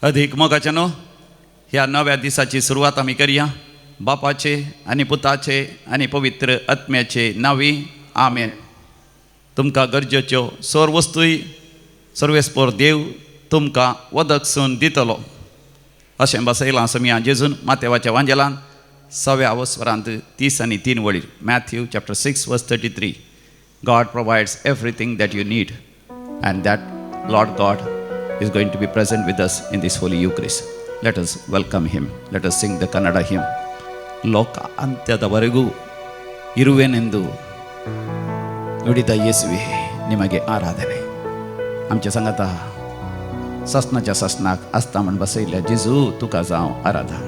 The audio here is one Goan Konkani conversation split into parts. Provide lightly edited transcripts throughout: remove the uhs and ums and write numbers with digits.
अधिक मोगाचे न्हू ह्या नव्या दिसाची सुरवात आमी करया बापाचे आनी पुताचे आनी पवित्र आत्म्याचे नांवी आमेन. तुमकां गरजेच्यो सर्व वस्तूय सर्वेस्पोर देव तुमकां वदकसून दितलो अशें बसयलां समिया जेजून मातेवाच्या वांजेलान सव्या वस्वरांत 33 वळीर. Matthew chapter 6 verse 33. God provides everything that you need and that Lord God is going to be present with us in this Holy Eucharist. Let us welcome Him. Let us sing the Kannada hymn. ಲೋಕ ಅಂತ್ಯದವರೆಗೂ ಇರುವೆನೆಂದು ನುಡಿದ ಯೇಸುವೆ ನಿಮಗೆ ಆರಾಧನೆ. आमच्या संगता ससनाच्या ससनाक आसता म्हण बसयल्या जेजू तुका जावं आराधन.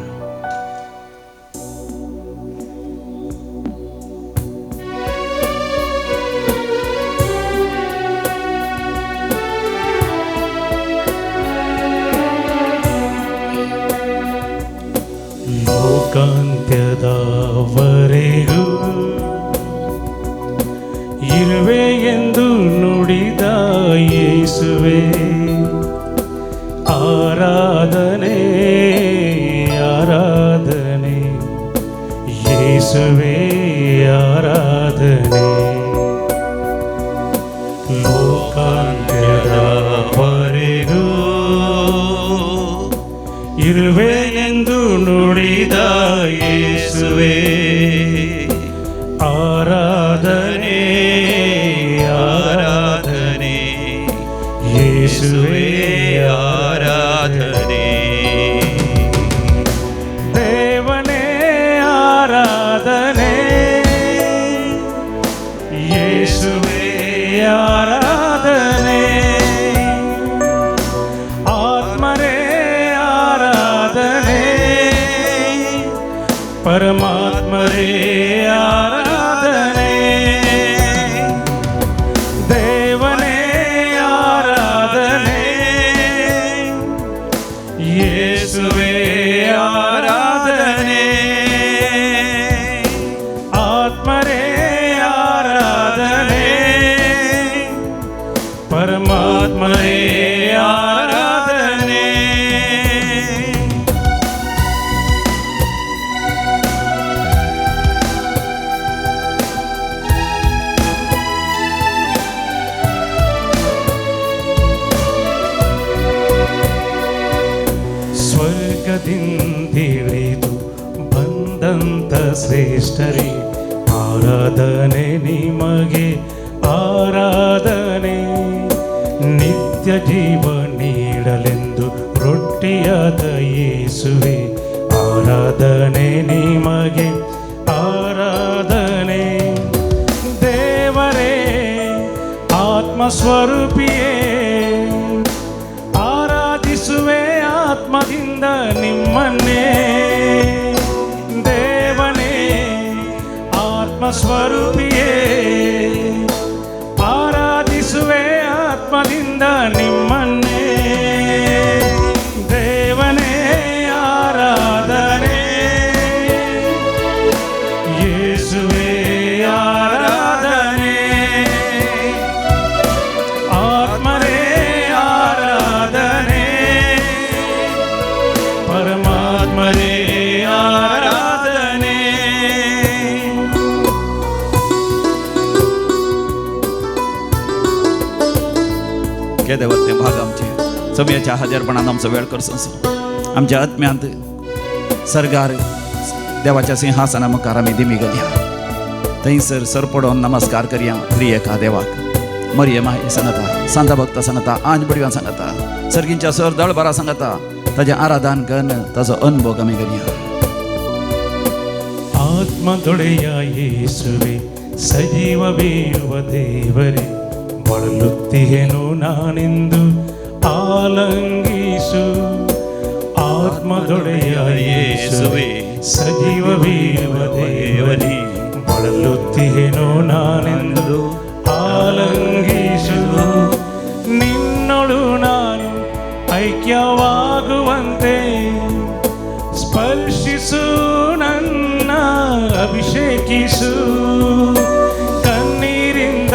ಲೋಕಾಂತ್ಯದವರೆಗೂ ಇರುವೆ ಎಂದು ನುಡಿದ ಯೇಸುವೆ ಆರಾಧನೆ ಆರಾಧನೆ ಯೇಸುವೆ ಆರಾಧನೆ. ಲೋಕಾಂತ್ಯದವರೆಗೂ ಇರುವೆನೆಂದು ನುಡಿದ ಯೇಸುವೆ ಆರಾಧನೆ ಆರಾಧನೆ ಯೇಸುವೆ ಆರಾಧನೆ. ದೇವನೇ ಆರಾಧನೆ ಯೇಸುವೆ ಆರಾಧನೆ ಆತ್ಮರೇ ಆರಾಧನೆ ಪರಮಾತ್ಮರೇ ಆರಾಧನೆ. ದೇವನೇ ಆರಾಧನೆ ಯೇಸುವೆ ಆರಾಧನೆ ಆತ್ಮರೇ ಆರಾಧನೆ ಪರಮಾತ್ಮರೇ ಆರಾಧನೆ. ಸ್ವರ್ಗದಿಂದಿಳಿದು ಬಂದಂತ ಶ್ರೇಷ್ಠರೇ ಆರಾಧನೆ ನಿಮಗೆ ಆರಾಧನೆ. ನಿತ್ಯ ಜೀವ ನೀಡಲೆಂದು ರೊಟ್ಟಿಯಾದ ಯೇಸುವೆ ಆರಾಧನೆ ನಿಮಗೆ ಆರಾಧನೆ. ದೇವರೇ ಆತ್ಮಸ್ವರೂಪಿಯೇ ಆರಾಧಿಸುವೆ ಆತ್ಮದಿಂದ ನಿಮ್ಮನ್ನೇ. ದೇವನೇ ಆತ್ಮಸ್ವರೂಪಿಯೇ ಆರಾಧಿಸುವೆ ಆತ್ಮದಿಂದ ನಿಮ್ಮನ್ನೇ. ದೇವನೇ ಆರಾಧನೆ ಯೇಸುವೆ ಆರಾಧನೆ ಆತ್ಮರೇ ಆರಾಧನೆ ಪರಮಾತ್ಮರೇ ಆರಾಧನೆ. केदेवर ते भाग आमचे समयाच्या हजरपणान आमचो वेळ करचो आमच्या आत्म्यांत सरगार देवाच्या सिंहासना मुखार आमी दिमी घालया. थंयसर सरपडोन नमस्कार करया त्रिएका देवाक. मरियम माई सांगता, सांता भक्त सांगता, आंज बडव्यां सांगता, सर्गींच्या सर दळभरा सांगता, ताजें आराधन करून ताजो अनुभव आमी करया. ಆತ್ಮದೊಡೆಯ ಯೇಸುವೆ ಸಜೀವವೀಯುವ ದೇವರೇ ಬಳಲುತ್ತಿಹೆನು ನಾನೆಂದು ಆಲಂಗಿಸು. ಆತ್ಮದೊಡೆಯ ಯೇಸುವೆ ಸಜೀವವೀಯುವ ದೇವರೇ ಬಳಲುತ್ತಿಹೆನು ನಾನೆಂದು ಆಲಂಗಿಸು. ನಿನ್ನೊಳು ನಾನು ಐಕ್ಯವಾಗುವಂತೆ ಸ್ಪರ್ಶಿಸು ನನ್ನ ಅಭಿಷೇಕಿಸು. ಕಣ್ಣೀರಿಂದ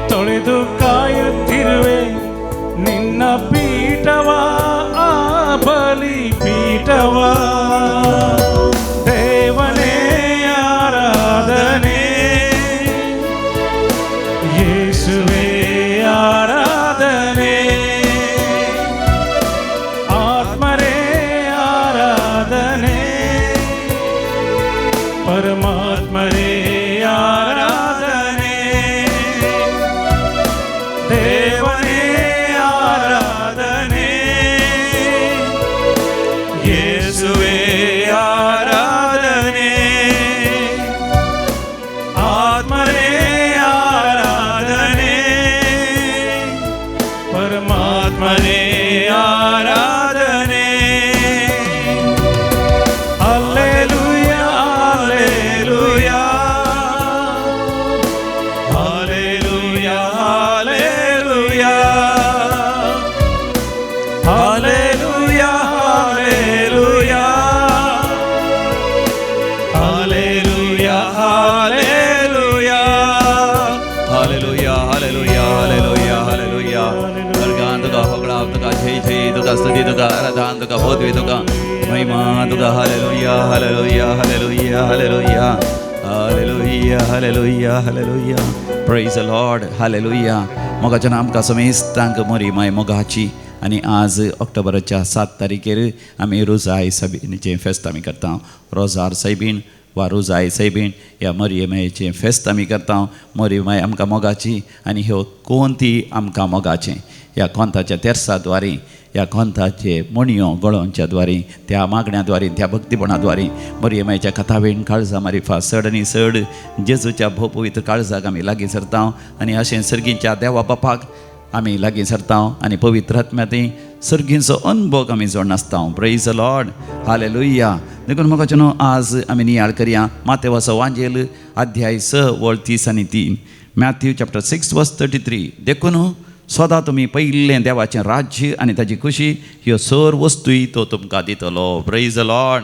ತೊಳೆದು ಕಾಯುತ್ತಿರುವೆ ನಿನ್ನ ಪೀಠವ ಪೀಠವ. ದೇವನೇ ಆರಾಧನೆ, ಯೇಸುವೇ ಆರಾಧನೆ, ಆತ್ಮರೇ ಆರಾಧನೆ, ಪರಮಾತ್ಮರೇ ಆರಾಧನೆ. ದೇವನೇ ಆರಾಧನೆ, ಯೇಸುವೇ ಆರಾಧನೆ, ಆತ್ಮರೇ ಆರಾಧನೆ, ಪರಮಾತ್ಮನೇ ಆರಾಧನೆ. Alleluia, alleluia, alleluia, alleluia, alleluia, alleluia, alleluia, alleluia. Hallelujah, hallelujah, hallelujah, hallelujah. Organ तुका होगळाव, तुका जय जय, तुका स्तुती, तुका आराधन, तुका बोधवी, तुका महिमा, तुका hallelujah, hallelujah, hallelujah, hallelujah, hallelujah, hallelujah, hallelujah. Praise the Lord. Hallelujah. मोगाच्या आमकां समेस्तांक मोरी माय मोगाची. आनी आज ऑक्टोबराच्या 7 तारखेर आमी रोजाय सायबिणीचें फेस्त आमी करता. रोजार सायबीण वा रोजाय सायबीण ह्या मरिये मायेचें फेस्त आमी करता. मोरी माय आमकां मोगाची आनी ह्यो कोंती आमकां मोगाचें. ह्या कोंताच्या तेर्सा द्वारी, ह्या कोंताचे म्हणयो गळोवच्या द्वारी, त्या मागण्या द्वारी, त्या भक्तीपणा द्वारी मरिये मायेच्या कथावीण काळजा मारिफा चड आनी चड जेजूच्या भोव पवित्र काळजाक आमी लागीं सरता आनी अशें सर्गींच्या देवा बापाक आमी लागीं सरता आनी पवित्र आत्म्या सर्गींचो अनुभव आमी जोडनासता. Praise the Lord. Hallelujah. देखून म्हाका न्हू आज आमी नियाळ करया मातेवाचो वांजेल अध्याय 6 वळ 33, मॅथ्यू चॅप्टर 6 वर्स 33. देखून सदां तुमी पयलें देवाचें राज्य आनी ताजी खुशी ह्यो सर वस्तूय तो तुमकां दितलो. Praise the Lord.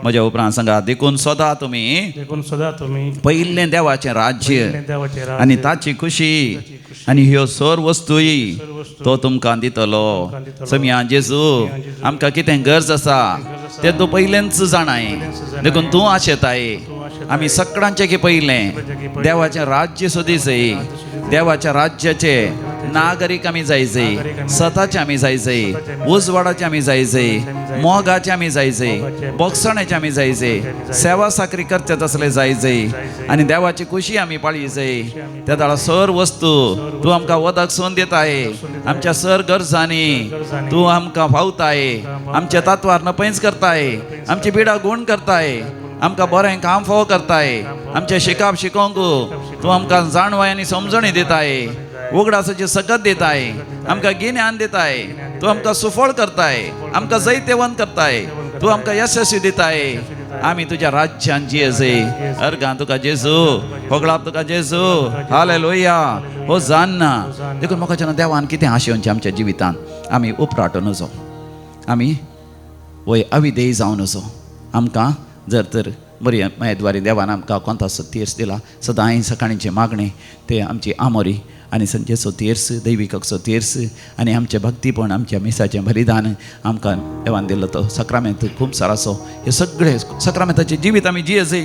म्हज्या उपरांत सांगा, देखून सदां तुमी, देखून सदां तुमी पयलें देवाचें राज्य पयलें देवाचें राज्य आनी ताची खुशी आनी ह्यो सर वस्तूय तो तुमकां दितलो. समिया जेजू, आमकां कितें गरज आसा तें तूं पयलेंच जाणाय, देखून तूं आशेताय आमी सगळ्यांचे की पयलें देवाचें राज्य सोदी जाय, देवाच्या राज्याचे नागरीक आमी जाय जाय, सताचे आमी जाय जाय, उजवाडाचे आमी जाय जाय, मोगाचे आमी जाय जाय, बोगसण्याचे आमी जाय जाय, सेवा साकरी करचे तसले जाय जाय आनी देवाची खुशी आमी पाळी जाय. त्या दाळा सर वस्तू तूं आमकां वदक सोन दिताय, आमच्या सर गरजांनी तूं आमकां फावताय, आमच्या तत्वार नपैंच करताय, आमची पिडा गुण करताय, आमकां बरें काम फावो करताय, आमचें शिकाप शिकोवंक तूं आमकां जाणवाय आनी समजणी दिताय, उगडासाची सकत दिताय, आमकां गिन्यान दिताय, तूं आमकां सुफळ करताय, आमकां जैतेवंत करताय, तूं आमकां यशस्वी दिताय. आमी तुज्या राज्यान जिये. अर्गान तुका जेजू, होगळाप तुका जेजू. हालेलुया. हो जाणना. देखून म्हाका जेन्ना देवान कितें आशेवचें आमच्या जिवितान आमी उपराटो नजो, आमी वय अविधेय जावं नजो. आमकां जर तर बरी मायद्वारी देवान आमकां कोंताचो तीर्स दिला, सदांय सकाळींचें मागणें तें आमची आमोरी आनी संजेचो तीर्स, दैविकाचो तीर्स आनी आमचें भक्तीपण, आमच्या मिसाचें बलिदान आमकां देवान दिल्लो तो सक्रामेंत खूब सारासो, हे सगळे सक्रामेंताचें जिवीत आमी जिये.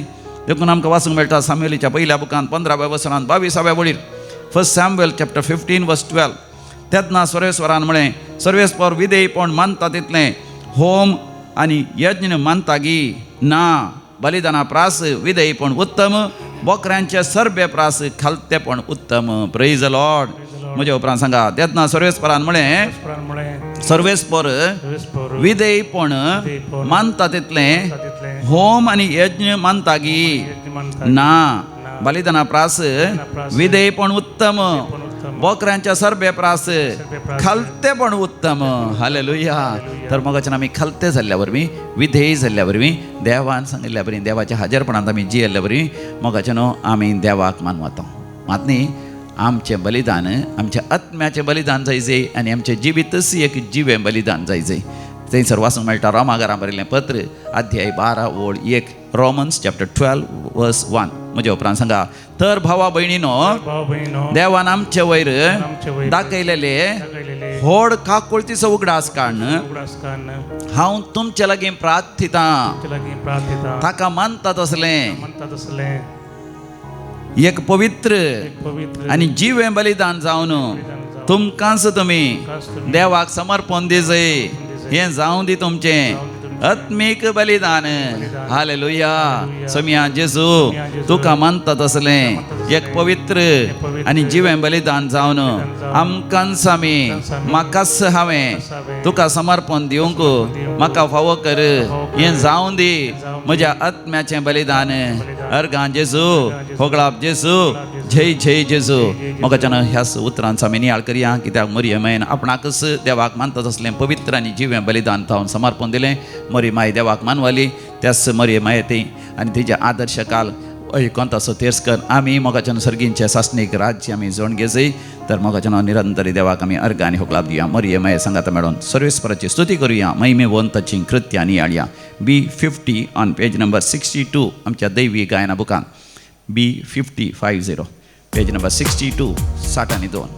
देखून आमकां वाचूंक मेळटा सामुएलीच्या पयल्या बुकान 15व्या वसरान 22व्या वळीर, 1 सॅम्युएल चॅप्टर 15 वर्स 12. तेन्ना सर्वेस्वरान म्हळें, सर्वेस्पर विधेयपण मानता तितलें होम आनी यज्ञ मानता गी ना, बलिदाना प्रास विधेयपण उत्तम, बोकऱ्यांचे सरबे प्रास खालतेपण उत्तम. Praise the Lord. म्हज्या उपरांत सांगा, तेन्ना सर्वेस्परान म्हळें, सर्वेस्पर विधेयपण मानता तितलें होम आनी यज्ञ मानता गी ना, बलिदाना प्रास विधेयपण उत्तम, बोकऱ्यांच्या सरबे प्रास खालतेपण उत्तम. हालेलुया. तर मोगाच्यान आमी खालते जाल्ल्या वरवीं, विधेय जाल्ल्या वरवीं, देवान सांगिल्ल्या वरवीं, देवाच्या हाजरपणांत आमी जियेल्ल्या वरवीं मोगाच्यान आमी देवाक मानवता. मात न्ही आमचें बलिदान आमच्या आत्म्याचें बलिदान जायजे आनी आमचें जिवीतच एक जिवें बलिदान जायजे. थंयसर वाचूंक मेळटा रोमागारां बरयल्लें पत्र अध्याय 12 ओळ 1, रोमन्स चॅप्टर 12 वर्स 1. म्हज्या उपरांत सांगा, तर भावा भयणीनो, देवान आमचे वयर दाखयलेले व्हड काकुळतीचो उगडास काडून हांव तुमचे लागीं प्रार्थितां, ताका मानता तसलें एक पवित्र आनी जिवें बलिदान जावन तुमकांच तुमी देवाक समर्पण दिजय. हें जावं दी तुमचें आत्मीक बलिदान. हालेलुया. सोमिया जेजू तुका मानता तसलें एक पवित्र आनी जिवें बलिदान जावन आमकांच आमी म्हाकाच हांवें तुका समर्पण दिवंक म्हाका फावो कर. हें जावं दी म्हज्या आत्म्याचें बलिदान. अर्गां जेजू, होगळाप जेजू, जय जय जेजू. मोगाच्यान ह्याच उतरांचो आमी नियाळ करया, कित्याक मरिये मायन आपणाकच देवाक मानता तसलें पवित्र आनी जिवें बलिदान जावन समर्पण दिलें. मरी माय देवाक मानवली, त्याच मरिये माये ती आनी तिचे आदर्श काल कोंताचो तेर्स कर आमी मोगाच्यान सर्गींचे सासणीक राज्य आमी जोड घेजय. तर मोगाच्यान निरंतरी देवाक आमी अर्घ आनी होगळाप दिया. मरिये माये सांगाता मेळोन सर्वेस्पराची स्तुती करुया. महिमे वंताची कृत्या नियाळया. B50 on page number 62 आमच्या दैवी गायना बुकान. B50 50 page number 62 60 आनी 2.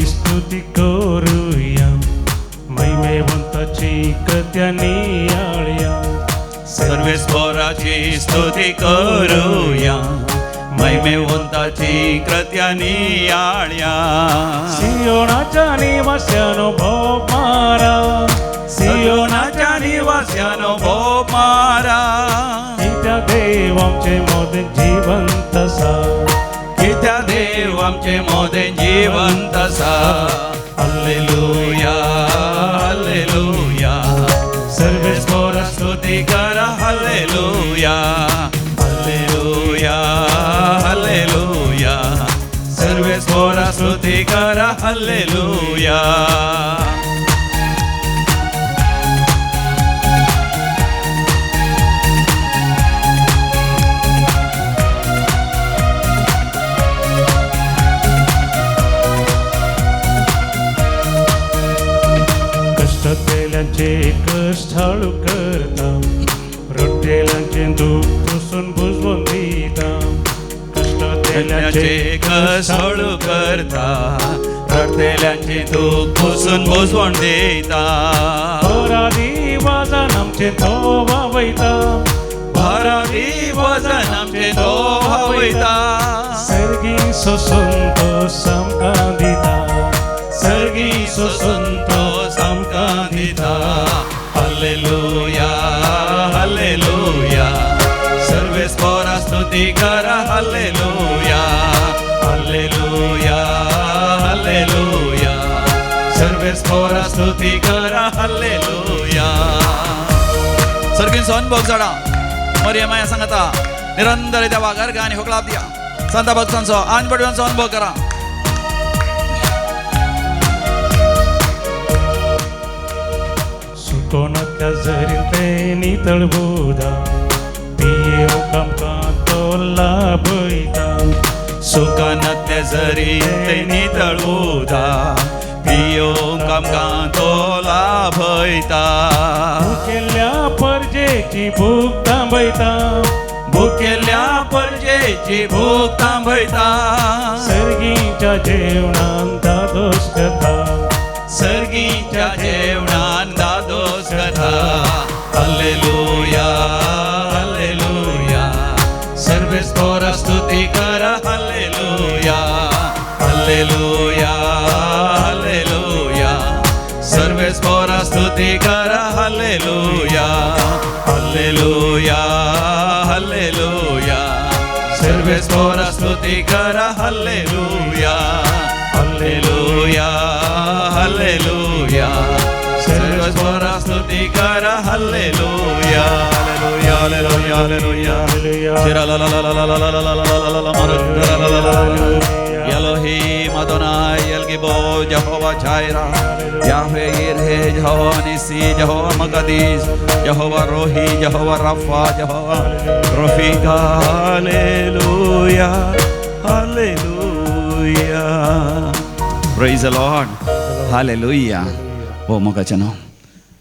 स्तुती करूया, महिमेवंताची कृत्या नियाळया. सर्वेस्पराची स्तुती करूया, महिमेवंताची कृत्या नियाळया. सियोनाच्या निवास्यानो भोव मारा, सियोनाच्या निवास्यानो भोव मारा. कित्या देव आमचे मोदें जिवंत आसा, कित्या देव आमचे मोदें जिवंत आसा. Hallelujah hallelujah. सर्वेस्परा स्तुती करा. हालेलुया हालेलुया हालेलुया. सर्वेस्परा स्तुती करा. हालेलुया. कष्ट हळू करता, रडटेल्यांचे दूख पुसून बुजवून दिता. कष्टाचे कष्ट हळू करता, रडटेल्यांचे दूख पुसून बुजवून दिता. भरारी वजन आमचें तो व्हांवयता, भरारी वजन आमचें तो व्हांवयता. सर्गी संतोष आमकां दिता, सर्गी संतोष आमकां दिता. Hallelujah hallelujah. सर्वेस्परा स्तुती करा. हालेलुया हालेलुया हालेलुया. सर्वेस्परा स्तुती करा. हालेलुया. सर्गींचो अनुभव जाणा मरिये माया सांगता निरंतर देवाक अर्घ आनी होगळाप दिया. संता भक्तांचो आनी बडव्यांचो अनुभव करा. सुकोनाच्या झरीन ते नितळ बुदा, पियेवंक आमकां तो लाभयता. सुकानातल्या झरीन ते नितळ उदा, पियेवंक आमकां तो लाभयता. भुकेल्ल्या परजेची भूक थांबयता, भुकेल्ल्या परजेची भूक थांबयता. सर्गीच्या जेवणान दादोस करता, सर्गीच्या जेवणान दादोस करता. Hallelujah hallelujah. सर्वेस्परा स्तुती करा. हालेलुया हालेलुया हालेलुया. सर्वेस्परा स्तुती करा. हालेलुया हालेलुया हालेलुया. सर्वेस्परा स्तुती करा. हालेलुया हालेलुया हालेलुया. सर्वेस्परा स्तुती करा. हालेलुया हालेलुया हालेलुया hallelujah. Elohim Adonai El Gibor Jehovah Jireh Yahweh Yireh Jehovah Nissi, Jehovah Makadesh, Jehovah Rohi, Jehovah Rapha, Jehovah Rofika. Hallelujah, hallelujah. Praise the Lord. Hallelujah. हो मोगाचें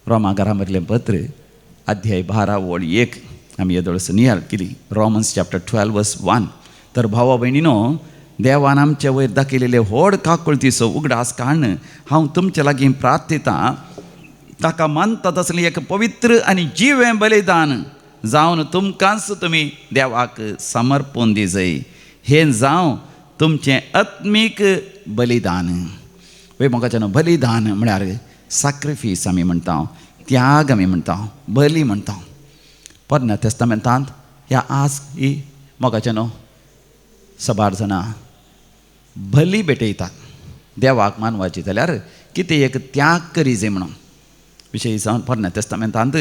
रोमा घरा मदलें पत्र अध्याय 12 ओळ 1 आमी येदोळस नियाळ केली. रोमन्स चॅप्टर 12 वर्स 1. तर भावा भयणीनो, देवान आमचे वयर दाखयलेले व्हड काकुळतीचो उगडास काडून हांव तुमचे लागीं प्रार्थितां, ताका मानता तसलें एक पवित्र आनी जिवें बलिदान जावन तुमकांच तुमी देवाक समर्पण दिजय. हें जावं तुमचें आत्मीक बलिदान. वय मोगाच्यान, बलिदान म्हळ्यार साक्रिफीस आमी म्हणटा, त्याग आमी म्हणटा, बली म्हणटा. पोरण्या तेस्तामेंतांत ह्या आज ही मोगाच्यान सबार जाणां बली भेटयतात देवाक मानवाची जाल्यार कितें एक त्याग करी जाय म्हणून. विशय जावन पोरण्या तेस्तामेंतांत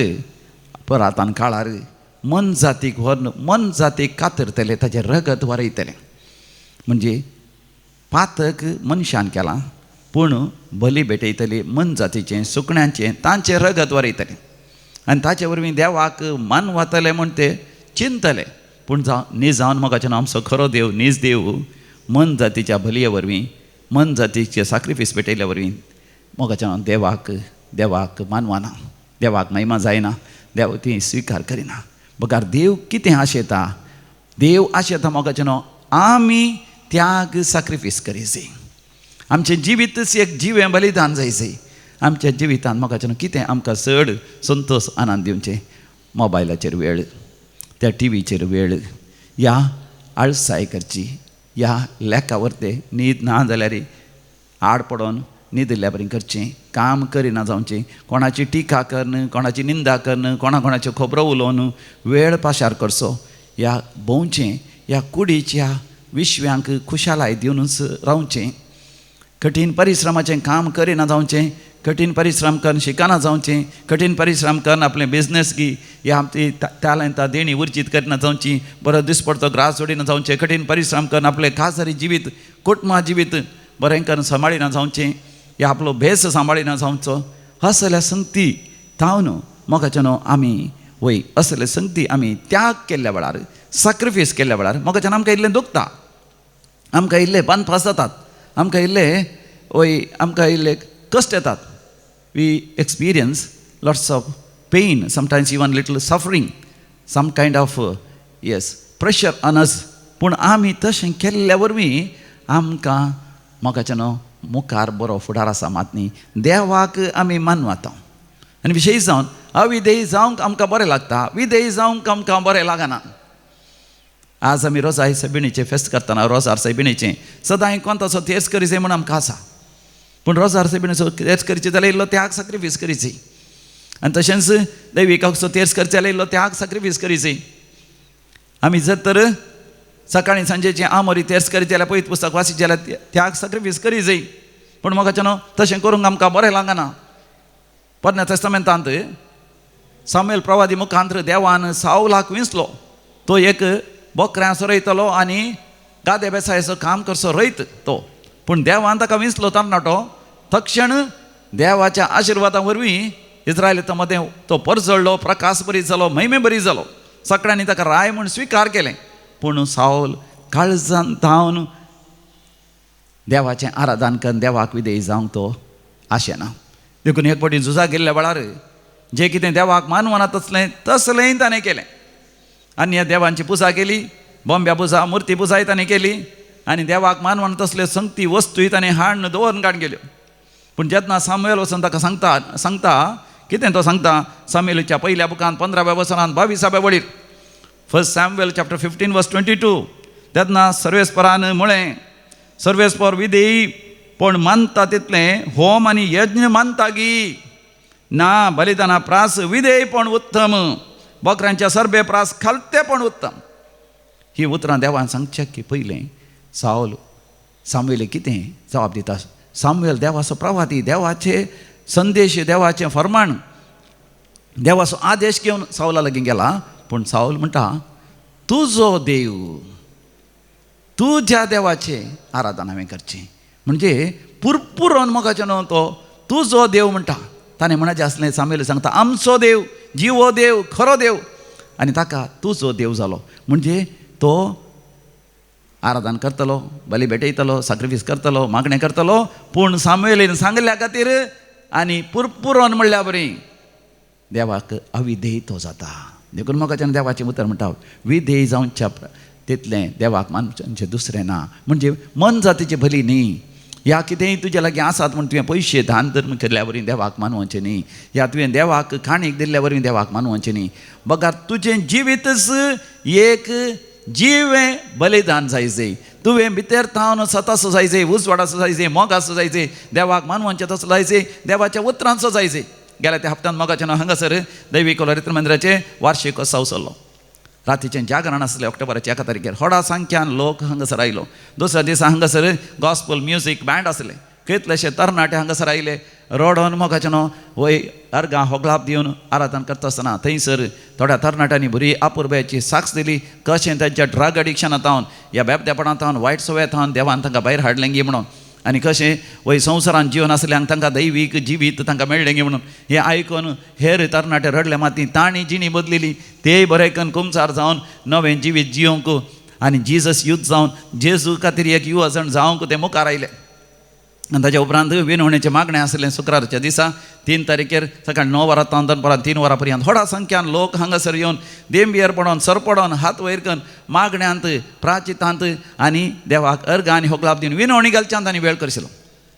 परातान काळार मनजातीक व्हरून मनजातीक कातरतले, ताचें रगत वारयतले. म्हणजे पातक मनशान केलां, पूण बली भेटयतली मनजातीचें, सुकण्यांचें, तांचें रगत वारयतलें आनी ताचे वरवीं देवाक मानवतले म्हूण ते चिंतले. पूण जावं नीज जावन मोगाचें आमचो खरो देव, नीज देव मनजातीच्या बलये वरवीं, मनजातीचे साक्रिफीस भेटयल्या वरवीं मोगाचें देवाक देवाक मानवना, देवाक महिमा जायना, देव ती स्विकार करिना. बगार देव कितें आशेता, देव आशेता मोगाचें आमी त्याग साक्रिफीस करीजे, आमचें जिवीतच एक जिवें बलिदान जायचे. आमच्या जिवितान मोगाचें कितें आमकां चड संतोश आनंद दिवचें? मोबायलाचेर वेळ, त्या टिवीचेर वेळ, या आळसाय करची, या लेखा वरते न्हीद ना जाल्यार आड पडोन न्हिदिल्ल्या बरी करचें, काम करिना जावचें, कोणाची टिका करून, कोणाची निंदा करून, कोणा कोणाच्यो खबरो उलोवन वेळ पाशार करचो, या भोंवचें, या कुडीच्या विश्व्यांक खुशालाय दिवनूच रावचें, कठीण परिश्रमाचें काम करिना जावचें, कठीण परिश्रम करून शिकना जावचें, कठीण परिश्रम करून आपलें बिजनेस गी या आमची टॅलंटां देणी उर्जीत करिना जावची, बरो दिसपडतो ग्रास जोडिना जावचें, कठीण परिश्रम करून आपलें खाजरी जिवीत, कुटुंबा जिवीत बरें करून सांबाळिना जावचें, या आपलो भेस सांबाळिना जावचो. असल्या संगती तावन मोगाच्यान आमी वय असले संगती आमी त्याग केल्ल्या वेळार, साक्रिफीस केल्ल्या वेळार मोगाच्यान आमकां इल्लें दुखता, आमकां इल्ले बांदपास जातात, आमकां इल्ले वय आमकां इल्ले कश्ट येतात. We experience lots of pain, sometimes even little suffering, some kind of yes pressure on us. पूण आमी तशें केल्ल्या वरवीं आमकां मोगाच्यान मुखार बरो फुडार आसा मात न्ही, देवाक आमी मानवता. आनी विशेश जावन अविधेयी जावंक आमकां बरें लागता, विधेयी जावंक आमकां बरें लागना. आज आमी रोजाय सैबिणीचें फेस्त करतना, रोजार सैबिणीचें सदांय कोण तसो तेर्स करी जाय म्हूण आमकां आसा, पूण रोजार सैबिणीचो तेर्स करची जाल्यार इल्लो त्याग साक्रिफीस करीची, आनी तशेंच दैविकाचो तेर्स करचे जाल्यार इल्लो त्याग साक्रिफीस करीची. आमी जर तर सकाळीं सांजेचें आमोरी तेर्स करीत जाल्यार, पयत पुस्तक वाचीत जाल्यार त्याग साक्रिफीस करी जाय. पूण मोगाच्यान तशें करूंक आमकां बरें लागना. पोरण्या तेस्तामेंतांत सामुएल प्रवादी मुखांत देवान सावलाक विंचलो, तो एक बोकऱ्यां सोरयतलो आनी गादे बेसायचो काम करचो रयत तो. पूण देवान ताका विंचलो तरणाटो, तक्षण देवाच्या आशिर्वादा वरवीं इस्रायलां मदें तो परजळ्ळो, प्रकाश बरी जालो, महिमे बरी जालो, सगळ्यांनी ताका राय म्हूण स्विकार केलें. पूण सावल काळजान धांवन देवाचें आराधन करून देवाक विधेयी जावंक तो आशेना. देखून एक फावटी झुजाक गेल्ल्या वेळार जें कितें देवाक मानवना तसलें तसलेंय ताणें केलें. आनी ह्या देवांची पुजा केली, बोंब्या पुजा, मुर्ती पुजाय ताणें केली, आनी देवाक मानवना तसल्यो संगती वस्तूय ताणें हाडून दवरून काडून गेल्यो. पूण जेन्ना सामुएल वचून ताका सांगता सांगता कितें तो सांगता, सामुएलाच्या पयल्या बुकान 15व्या वसनान 22व्या वळीर, 1 सॅम्युएल चॅप्टर 15 वर्स 22, तेन्ना सर्वेस्परान म्हळें, सर्वेस्पर विधेयी पण मानता तितलें होम आनी यज्ञ मानता गी ना, बलिदाना प्रास विधेयपण उत्तम, बोकरांच्या सरबे प्रास खालतेपण उत्तम. ही उतरां देवान सांगच्या की पयलें सावल सामुएल कितें जबाब दिता. सामुएल देवाचो प्रवादी, देवाचे संदेश, देवाचें फर्माण, देवाचो आदेश घेवन सावला लागीं गेला. पूण सावल म्हणटा, तुजो देव, तुज्या देवाचें आराधन हांवें करचें. म्हणजे पुरपुरोन मोगाचें न्हू तो तुजो देव म्हणटा. ताणें म्हणचें आसलें सामुएल सांगता आमचो देव जिवो देव खरो देव, आनी ताका तुजो देव जालो. म्हणजे तो आराधन करतलो, बली भेटयतलो, साक्रिफीस करतलो, मागणें करतलो, पूण सामुएलीन सांगल्या खातीर आनी पुरपुरोन म्हणल्या बरी देवाक अविधेय तो जाता. देखून म्हाका देवाचें उतर म्हणटा विधेय जावच्या तितलें देवाक मानचें दुसरें ना. म्हणजे मन जातीची भली न्ही, ह्या कितेंय तुज्या लागीं आसात म्हूण तुवें पयशे दान धर्म केल्ल्या वरवीं देवाक मानवचें न्ही, ह्या तुवें देवाक काणीक दिल्ल्या वरवीं देवाक मानवचें न्ही, बगर तुजें जिवीतच एक जिवें बलिदान जायचे. तुवें भितर थावन सतासो जायचे, उजवाडाचो जायचे, मोगाचो जायचे, देवाक मानवचें तसो जायचे, देवाच्या उतरांचो जायचे. गेल्या त्या हप्त्यान मोगाचें नांव हांगासर दैवी कोलोरित्र मंदिराचें वार्षिक उत्सव चल्लो. रातीचें जागरण आसलें ऑक्टोबराच्या 1 तारखेर. व्हडा संख्यान लोक हांगासर आयलो. दुसऱ्या दिसा हांगासर गॉस्पल म्युजीक बँड आसलें. कितलेशे तरणाटे हांगासर आयले रडोन मोगाचें न्हू वय अर्गां होगळाप दिवन आराधन करता आसतना थंयसर थोड्या तरणाट्यांनी बरी अपुरबायेची साक्ष दिली कशें तांच्या ड्रग एडिक्शना थावन ह्या बेबदेपणा थावन वायट सवये थावन देवान तांकां भायर हाडलें गी म्हणून, आनी कशें वय संवसारान जिवन आसल्यांक तांकां दैवीक जिवीत तांकां मेळ्ळें गी म्हणून. हें आयकून हेर तरणाटे रडले माती तांणी जिणी बदलिली तेय बरें करून कुमसार जावन नवें जिवीत जियोंक आनी जिजस यूथ जावन जेजू खातीर एक युवा जाण जावंक ते मुखार आयले. आनी ताच्या उपरांत विनवणेचें मागणें आसलें शुक्रारच्या दिसा 3 तारखेर सकाळी 9 वरां तावन दनपारां 3 वरां पर्यंत व्हडा संख्यान लोक हांगासर येवन देंबियर पडोन सरपडोन हात वयर करून मागण्यांत प्राचितांत आनी देवाक अर्गां आनी होगलाप दिवन विनवणी घालच्यांत आनी वेळ करशिलो.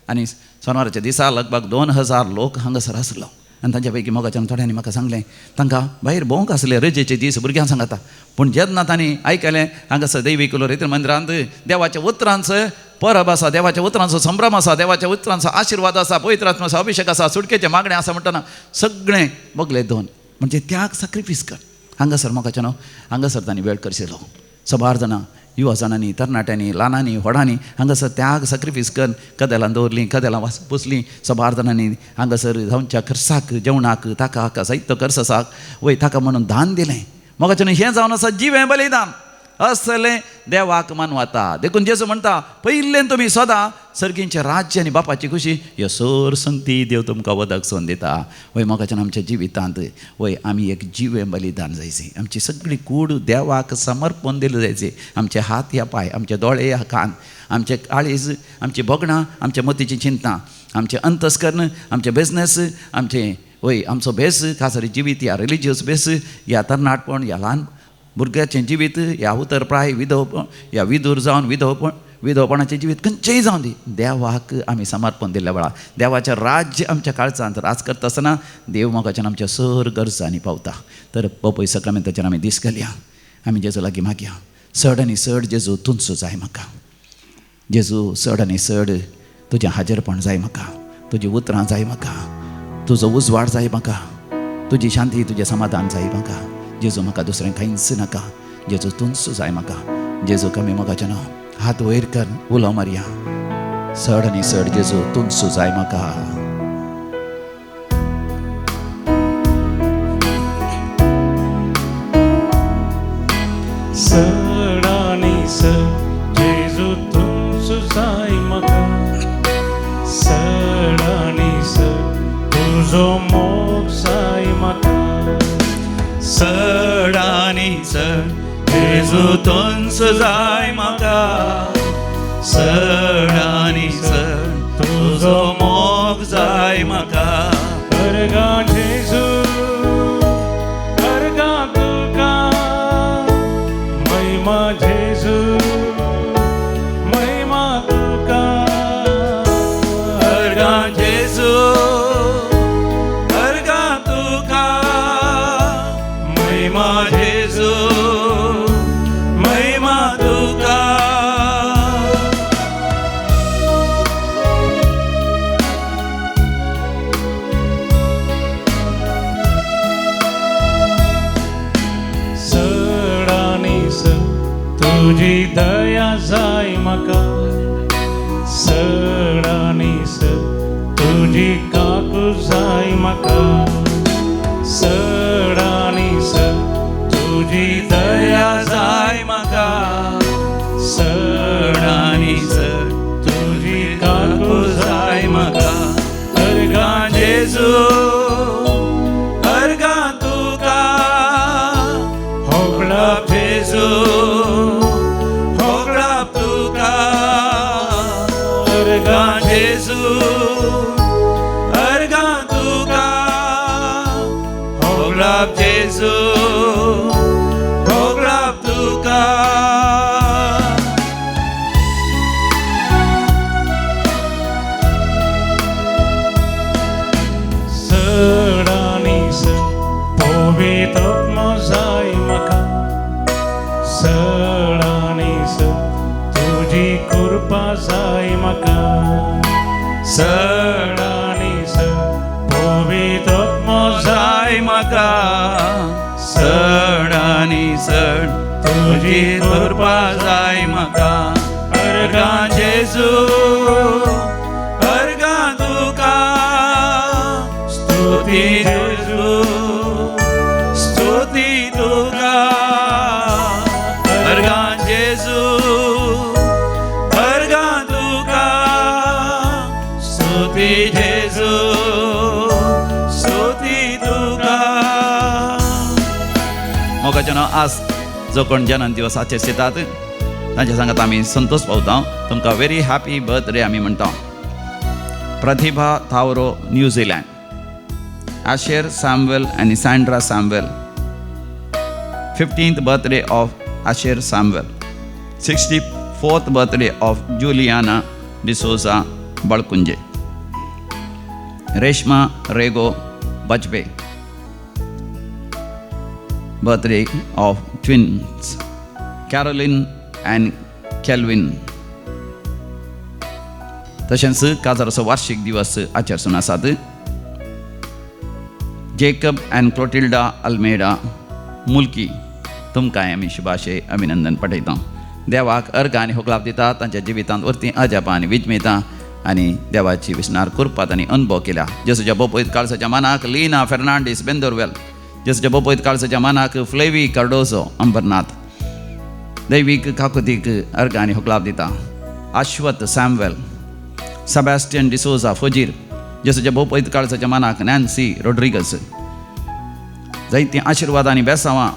आनी सोनवाराच्या दिसा लगभग 2000 लोक हांगासर आसलो. आनी तांच्या पैकी मोगाच्यान थोड्यांनी म्हाका सांगलें तांकां भायर भोंवंक आसलें रजेचे दीस भुरग्यांक सांगता, पूण जेन्ना तांणी आयकलें हांगासर दैवी कुलोरित्र मंदिरांत देवाच्या उतरांचो परब आसा, देवाच्या उतरांचो संभ्रम आसा, देवाच्या उतरांचो आशिर्वाद आसा, पवित्र आत्म्याचो अभिशेक आसा, सुटकेचें मागणें आसा म्हणटना सगळें बगले दोन म्हणजे त्याग साक्रिफीस कर. हांगासर मोगाचें न्हू हांगासर तांणी वेळ करशिलो. सबार जाणां युवा जाणांनी तरणाट्यांनी ल्हानांनी व्हडांनी हांगासर त्याग साक्रिफीस कर कदेलां दवरलीं, कदेलां पुसलीं. सबार जाणांनी हांगासर जावच्या खर्चाक जेवणाक ताका हाका जायतो खर्च आसा वय ताका म्हणून दान दिलें. मोगाचें न्हू हें जावन आसा जिवें बलिदान असलें देवाक मानवता. देखून जेजू म्हणटा पयलें तुमी सदां सर्गींचें राज्य आनी बापाची खुशी ह्यो सोर संगती देव तुमकां वदक सोन दिता. वय मोगाच्यान आमच्या जिवितांत वय आमी एक जिवें बलिदान जायचें, आमची सगळी कूड देवाक समर्पण दिली जायची, आमचे हात ह्या पांय, आमचे दोळे ह्या कान, आमचे काळीज, आमची भोगणां, आमच्या मतीची चिंता, आमचें अंतस्कर्ण, आमचें बिजनेस, आमचें वय आमचो भेस खासरी जिवीत ह्या रिलिजियस भेस ह्या तरणाटपण ह्या ल्हान भुरग्याचें जिवीत ह्या उतर प्राय विधव ह्या विदूर जावन विधवपण विधवपणाचें जिवीत खंयचेंय जावन दी देवाक आमी समर्पण दिल्ल्या वेळार देवाचें राज्य आमच्या काळजांत राज करता आसतना देव मोगाच्यान आमच्या सर गरजांनी पावता. तर पपय सक्रामेंताचेर आमी दीस घालया, आमी जेजू लागीं मागया चड आनी चड जेजू तुमचो जाय म्हाका, जेजू चड आनी चड तुजें हाजेरपण जाय म्हाका, तुजीं उतरां जाय म्हाका, तुजो उजवाड जाय म्हाका, तुजी शांती तुजें समाधान जाय म्हाका. जेजू म्हाका दुसरें कांयच नाका, जेजू तुमचो जाय म्हाका. जेजू कमी मोगाचें नांव हात वयर कर उलो मारया चड आनी चड जेजू तुमचो जाय म्हाका. चड आनी चड जेजू तुमचो जाय म्हाका, चड आनी चड तुजो मोग जाय म्हाका, चड आनी चड जेजू तुमचो जाय म्हाका, चड आनी चड तुजो मोग जाय म्हाका. अर्गां जेजू अर्गां तुका महिमा जेजू महिमा तुका, अर्गां जेजू अर्गां तुका महिमा जेजू महिमा तुका. चड आनी चड तुजी दया जाय म्हाका, चड आनी चड तुजी काकूट जाय म्हाका, चड आनी चड तुजी दया जाय म्हाका, चड आनी चड तुजी काकूट जाय म्हाका. अर्गां जेजू अर्गां जेजू, अर्गां तुका, होगळाप जेजू, होगळाप तुका. चड आनी चड पवित्र आत्मो जाय म्हाका, चड आनी चड तुजी कृपा जाय म्हाका, चड आनी चड पवित्र आत्मो जाय म्हाका, चड आनी चड तुजी कृपा जाय म्हाका. अर्गां जेजू, अर्गां तुका, स्तुती जेजू, स्तुती तुका. अर्गां जेजू, अर्गां तुका, स्तुती जेजू, स्तुती तुका. मोगाच्यानो, आज जो कोण जन्म दिवस आचरितात तांच्या सांगात आमी संतोष पावता. तुमकां व्हेरी हॅपी बर्थडे आमी म्हणटा. प्रतिभा थावरो, न्यूझिलँड. आशेर सॅम्वेल आनी Sandra Samuel. 15th birthday of Asher Samuel. 64th birthday of Juliana D'Souza, Balkunje. Reshma Rego, Bajpe. Birthday of twins Caroline and Kelvin. तशेंच काजाराचो वार्षिक दिवस आचरसून आसात जेकब अँड क्लोटिल्डा अल्मेडा, मुल्की. तुमकां आमी शुभाशय अभिनंदन पाठयता. देवाक अर्घ आनी होगलाप दिता. तांच्या जिवितांत वरती अजापां आनी विजमेतां आनी देवाची विसनार कुरपात आनी अनुभव केल्या. जेसूच्या बोपयत काळसाच्या मानाक लीना फेर्नांडीस, बेंदोरवेल. जेसूच्या बोपयत काळसाच्या मानाक फ्लेवी कार्डोजो, अंबरनाथ. दैवीक काकुतीक अर्घ आनी होगलाप दिता. आश्वत सॅमवेल, सेबॅस्टियन डिसोजा, फजीर. जेसूच्या बोपयत काळसाच्या मानाक नॅन्सी रोड्रिगस. जायतीं आशिर्वाद आनी बेसांवां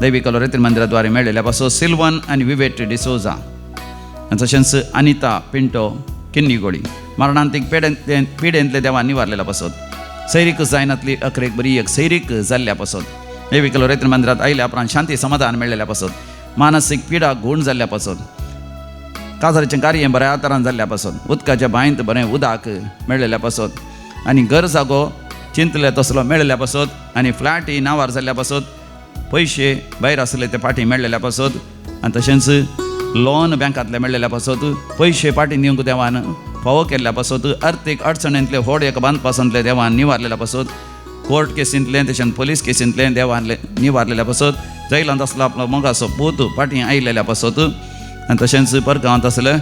दैवीक लोरेत्री मंदिराद्वारे मेळ्ळेल्या पासो सिल्वन आनी विवेट डिसोजा आनी तशेंच अनिता पिंटो, किन्नीगोळी. मरणांतीक पेडेंतले पिडेंतले देवान निवारलेल्या पासत, सैरीक जायनातली अकरेक बरी एक सैरीक जाल्ल्या पासत, दैवीक लोरेत्री मंदिरात आयल्या उपरांत शांती समाधान मेळ्ळेल्या पासत, मानसीक पिडा गूण जाल्ल्या पासत, काजाराचें कार्य बऱ्या तरान जाल्ल्या पासत, उदकाच्या बांयंत बरें उदक मेळ्ळेल्या पासत आनी घर जागो चिंतले तसलो मेळ्ळेल्या पासत आनी फ्लॅट नांवार जाल्ल्या पासत, पयशे भायर आसले ते फाटीं मेळ्ळेल्या पासत आनी तशेंच लोन बँकांतले मेळ्ळेल्या पासत, पयशे फाटीं दिवंक देवान फावो केल्ल्या पासत, अर्थीक अडचणींतले व्हड एक बांदपासांतले देवान निवारलेल्या पासत, कोर्ट केसींतलें तशेंच पोलीस केसींतलें देवान निवारलेल्या पासत, जैलांत आसलो आपलो मोगाचो पूत फाटीं आयलेल्या पासत आनी तशेंच परगांवांत आसले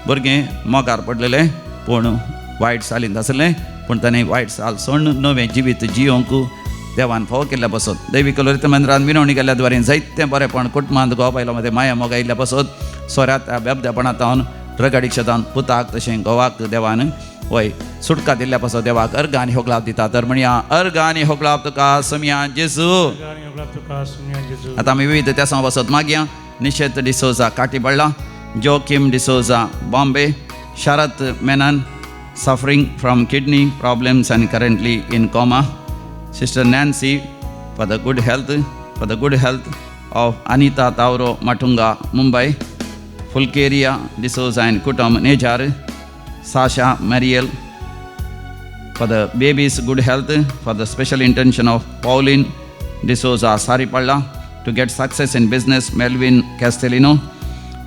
भुरगें मोगार पडलेलें पूण वायट सालींत आसलें पूण ताणें वायट साल सोडून नवें जिवीत जियोंक देवान फावो केल्ल्या पासत, दैवीक लोरित मंदिरान विनवणी केल्ल्या द्वारे जायतें बरेंपण कुटुंबांत घोव बायलो मदें माया मोग आयिल्ल्या पासत, सोऱ्यात बेबदेपणांत ड्रग एडिक्शनान पुताक तशें घोवाक देवान वय सुटका दिल्ल्या पासत देवाक अर्घ आनी होगलाप दिता. तर म्हणया, अर्घ आनी होगलाप तुका समिया जेजू. आनी होगलाप तुका सुमया जेजू. आतां आमी विविध त्या पासत मागया. निशेत D'Souza, काटीबळ्ळा. Joachim D'Souza, Bombay. Sharath Menon, suffering from kidney problems and currently in coma. Sister Nancy, for the good health of Anita Tauro, Matunga, Mumbai. Pulcheria D'Souza and Kutam, Nejar. Sasha Mariel, for the baby's good health, for the special intention of Pauline D'Souza, Saripalla, to get success in business, Melvin Castellino,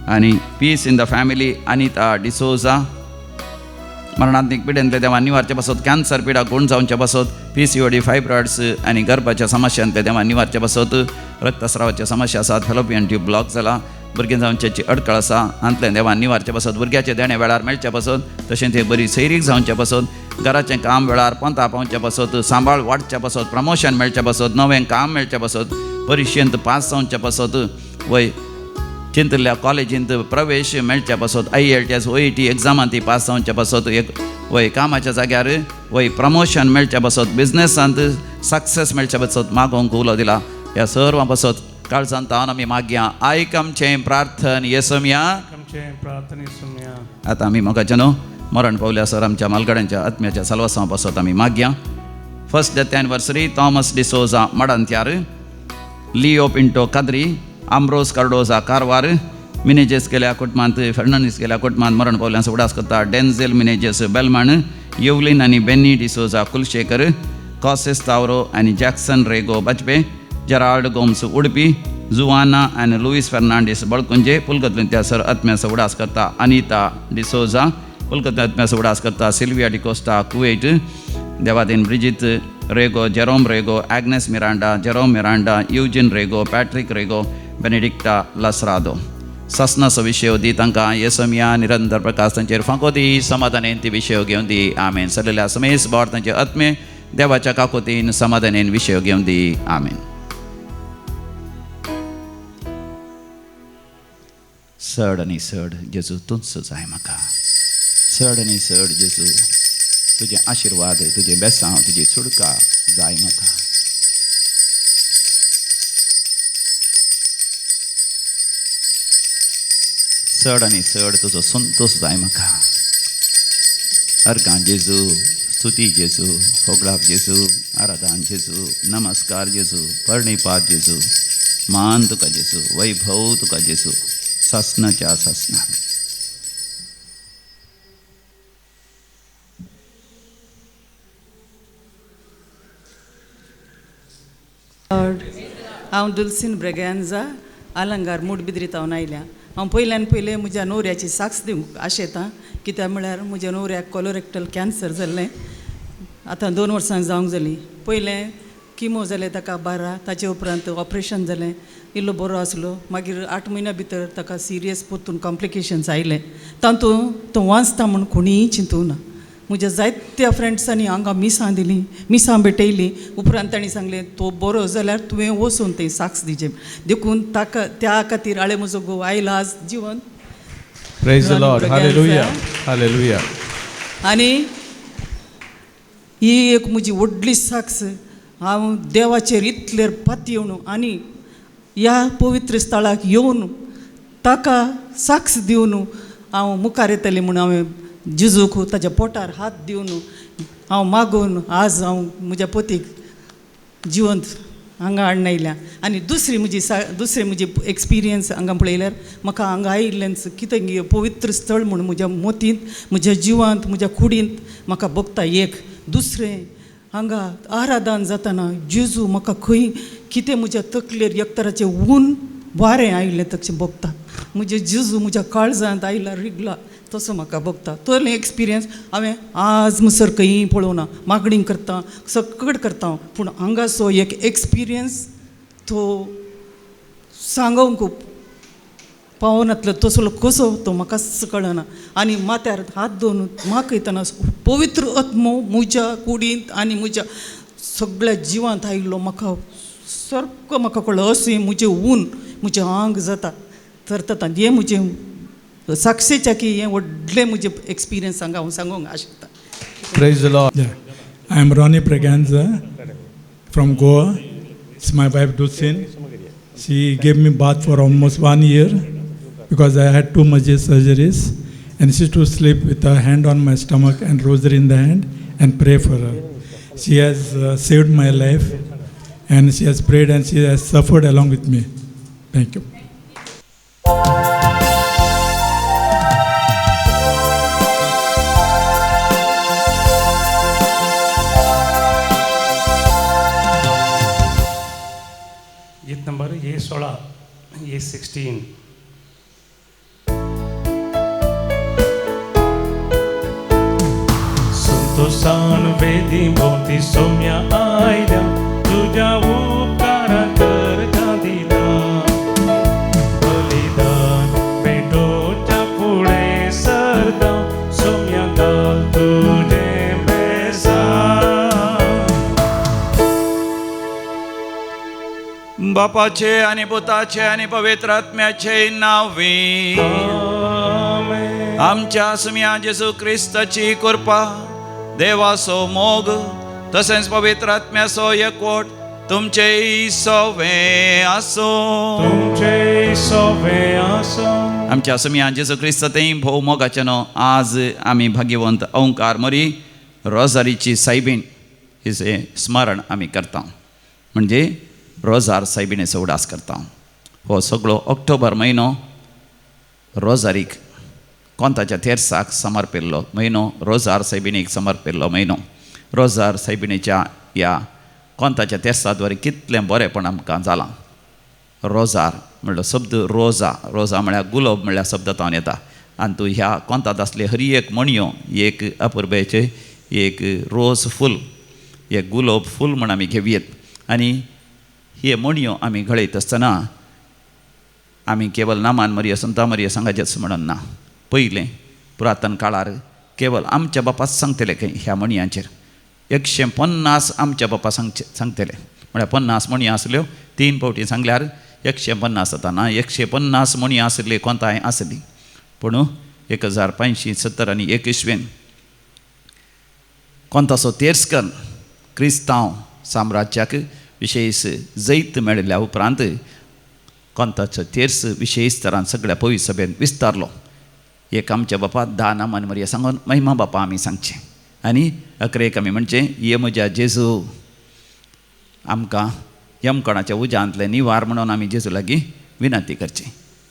and peace in the family, Anita D'Souza. मरणांतीक पिडेंतले देवान निवारचे पासत, कॅन्सर पिडा गूण जावचे पासत, पीसीओडी, फायब्रॉइड्स आनी गर्भाच्या समस्यांतले देवान निवारचे पासत, रक्तस्रावाच्या समस्या आसात, फेलोपियन ट्यूब ब्लॉक जाला, भुरगीं जावच्याची अडकळ आसा हांतलें देवान निवारचे पासत, भुरग्याचें देणें वेळार मेळचे पासत, तशेंच एक बरी सैरीक जावचे पासत, घराचें काम वेळार पंता पावचे पासत, सांबाळ वाडचे पासत, प्रमोशन मेळचे पासत, नवें काम मेळचे पासत, परिक्षेंत पास जावचे पासत, वय चिंतल्या कॉलेजींत प्रवेश मेळच्या पासत, आयएलटीएस ओईटी एग्जामांत ती पास जावच्या पासत, एक वय कामाच्या जाग्यार वय प्रमोशन मेळच्या पासत, बिजनेसांत सक्सेस मेळच्या पासत मागोवंक उलो दिला. ह्या सर्वां पासत काळजान तावन आमी मागया. आयक आमचें प्रार्थन येसमया. आमचें प्रार्थने सुमया. आतां आमी मोगाच्यानो मरण पावल्या सर आमच्या मालगाड्यांच्या आत्म्याच्या साल्वासांव पासत आमी मागया. First death anniversary Thomas D'Souza Madantyar, Leo Pinto Kadri, Ambrose Cardoza Karwar, Menezes केल्या कुटुंबांत, फेर्नांडीस केल्या कुटुंबांत मरण पावल्यास उडास करता डेन्झेल मिनेजेस बेलमाण, येवलीन आनी बेन्नी डिसोजा कुलशेखर, कॉसेस तावरो आनी जॅक्सन रेगो बाजपे, जेराल्ड गोम्स उडपी, जुआना आनी लुईस फेर्नांडीस बळकुंजे. पुलकतल्या सर आत्म्याचो उडास करता अनिता डिसोजा. पुलकतल्या आत्म्याचो उडास करता सिल्विया डिकोस्टा कुवेट, देवादीन Brigitte Rego, Jerome Rego, Agnes Miranda, Jerome Miranda, Eugene Rego, Patrick Rego, Benedicta Lasrado. सासनाचो विशय दी तांकां येसमिया निरंतर प्रकाश तांचेर फांको दी, समाधानेन ती विशय घेवन दी. आमेन. सगळ्या समेस बोर तांचे आत्मे देवाच्या काकोतीन समाधानेन विशय घेवन दी. आमेन. सड आनी सड जेजू तूंच जाय म्हाका, सड आनी सड जेजू तुजे आशिर्वाद, तुजें बेसांव, तुजी सुडका जाय म्हाका. सड आनी सड तुजो संतोश जाय म्हाका. अर्गां जेजू, स्तुती जेजू, होगडाप जेजू, आराधन जेजू, नमस्कार जेजू, पर्णिपात जेजू, मान तुका जेजू, वैभव तुका जेजू, सासनाच्या सासनाक. हांव दुलसीन ब्रेगांजा आलंगार मुडबिद्री तावन आयल्या. हांव पयल्यान पयलें म्हज्या न्हवऱ्याची साक्ष दिवंक आशेतां, कित्याक म्हळ्यार म्हज्या न्हवऱ्याक कोलोरेक्टल कॅन्सर जाल्लें. आतां 2 वर्सां जावंक जालीं. पयलें किमो जालें ताका 12, ताचे उपरांत ऑपरेशन जालें, इल्लो बरो आसलो. मागीर 8 म्हयन्या भितर ताका सिरियस परतून कॉम्प्लिकेशन्स आयले. तातूंत तो वांचता म्हूण कोणीय चिंतूं ना. म्हज्या जायत्या फ्रेंड्सांनी हांगा मिसां दिलीं, मिसां भेटयलीं. उपरांत तांणी सांगलें तो बरो जाल्यार तुवें वचून थंय साक्ष दिवचें. देखून ताका त्या खातीर हांवें म्हजो घोव आयला आज जिवन. Praise the Lord. Hallelujah. Hallelujah. आनी ही एक म्हजी व्हडली साक्ष. हांव देवाचेर इतलेर पातयेवन आनी ह्या पवित्र स्थळाक येवन ताका साक्ष दिवन हांव मुखार येतलें म्हूण हांवें जेजूक ताच्या पोटार हात दिवन हांव मागून आज हांव म्हज्या पतीक जिवंत हांगा हाडून आयल्या. आनी दुसरी म्हजी दुसरी म्हजी एक्सपिरियन्स हांगा पळयल्यार म्हाका हांगा आयिल्ल्यान कितें पवित्र स्थळ म्हूण म्हज्या मोतींत, म्हज्या जिवांत, म्हज्या कुडींत म्हाका भोगता. एक दुसरें हांगा आराधन जातना जेजू म्हाका खंय कितें म्हज्या तकलेर एक तराचें ऊन वारें आयिल्लें तशें भोगता. म्हजें जेजू म्हज्या काळजांत आयला रिगला तसो म्हाका भोगता. तो एक्सपिरियन्स हांवें आज मुसर खंयी पळोवना. मागणी करता, सगळें करता, पूण हांगासो एक एक्सपिरियन्स तो सांगूंक पावनातलो तसलो कसो तो म्हाकाच कळना. आनी माथ्यार हात दवरून मागयतना पवित्र आत्मो म्हज्या कुडींत आनी म्हज्या सगळ्या जिवांत आयिल्लो म्हाका सारको म्हाका कळ्ळो. अशें म्हजें ऊन म्हजें आंग जाता तरता. हें म्हजें साक्षीच्या की हें व्हडलें म्हजें एक्सपिरियन्स हांगा हांव सांगूंक आशेता. Praise the Lord. I am Ronnie Braganza from Goa. It's my wife Dulcine. She gave me bath for almost 1 year because I had 2 major surgeries, and she used to sleep with her hand on my stomach and rosary in the hand and pray for her. She has saved my life, and she has prayed and she has suffered along with me. Thank you. गीत नंबर ये 16, ये 16. संतोषान वेदी भोवती सौम्या आयल्या, तुज्या उपकारां करता दिला. बलिदान भेटोच्या फुडें सरता, सौम्या घाल तुजें बेसां. बापाचे आनी पुताचे आनी पवित्र आत्म्याचे नांवे आमच्या सुम्या जेजू क्रिस्ताची कृपा, देवाचो मोग तसेंच पवित्र आत्म्याचो एकवट तुमचेय सोवे आसूं. तुमचे सोवे आसूं. आमच्या समिया जेजू क्रिस्त तें भोव मोगाचें न्हू आज आमी भाग्यवंत ओंकार मरी रोजारीची सायबीण हिचें स्मरण आमी करता, म्हणजे रोजार सायबिणेचो उडास करता. हो सगळो ऑक्टोबर म्हयनो रोजारीक कोंताच्या तेर्साक समर्पिल्लो म्हयनो, रोजार सायबिणीक समर्पिल्लो म्हयनो. रोजार सायबिणीच्या ह्या कोंताच्या तेर्साद्वारे कितलें बरेंपण आमकां जालां. रोजार म्हणलो शब्द रोजा, रोजा म्हळ्यार गुलाब म्हळ्यार शब्द तावन येता. आनी तूं ह्या कोंतांत आसले हर एक मणयो एक अपुरबायेचें एक रोज फूल, एक गुलाब फूल म्हण आमी घेवयेत. आनी हे मणयो आमी घडयत आसतना आमी केवल नामान मरिया संता मरिया सांगाचेंच म्हणून ना. पयलें पुरातन काळार केवल आमच्या बापाच सांगतले खंय ह्या मणयांचेर 150 आमच्या बापा सांगतले, म्हळ्यार 50 मणयो आसल्यो, 3 फावटी सांगल्यार 150 जाता ना. 150 मणयो आसली कोंताय आसली, पूण 1570 आनी 1 इसवेन कोंताचो तेर्सकन क्रिस्तांव साम्राज्याक विशेष जैत मेळिल्ल्या उपरांत कोंताचो तेर्स विशेष तरान सगळ्या पवित्र सभेन विस्तारलो. एक आमच्या बापा 10 नामान मरिया सांगून महिमा बापा आमी सांगचें आनी अकरेक आमी म्हणचें ये म्हज्या जेजू आमकां यमकणाच्या उज्यांतलें निवार म्हणून आमी जेजू लागीं विनंती करची.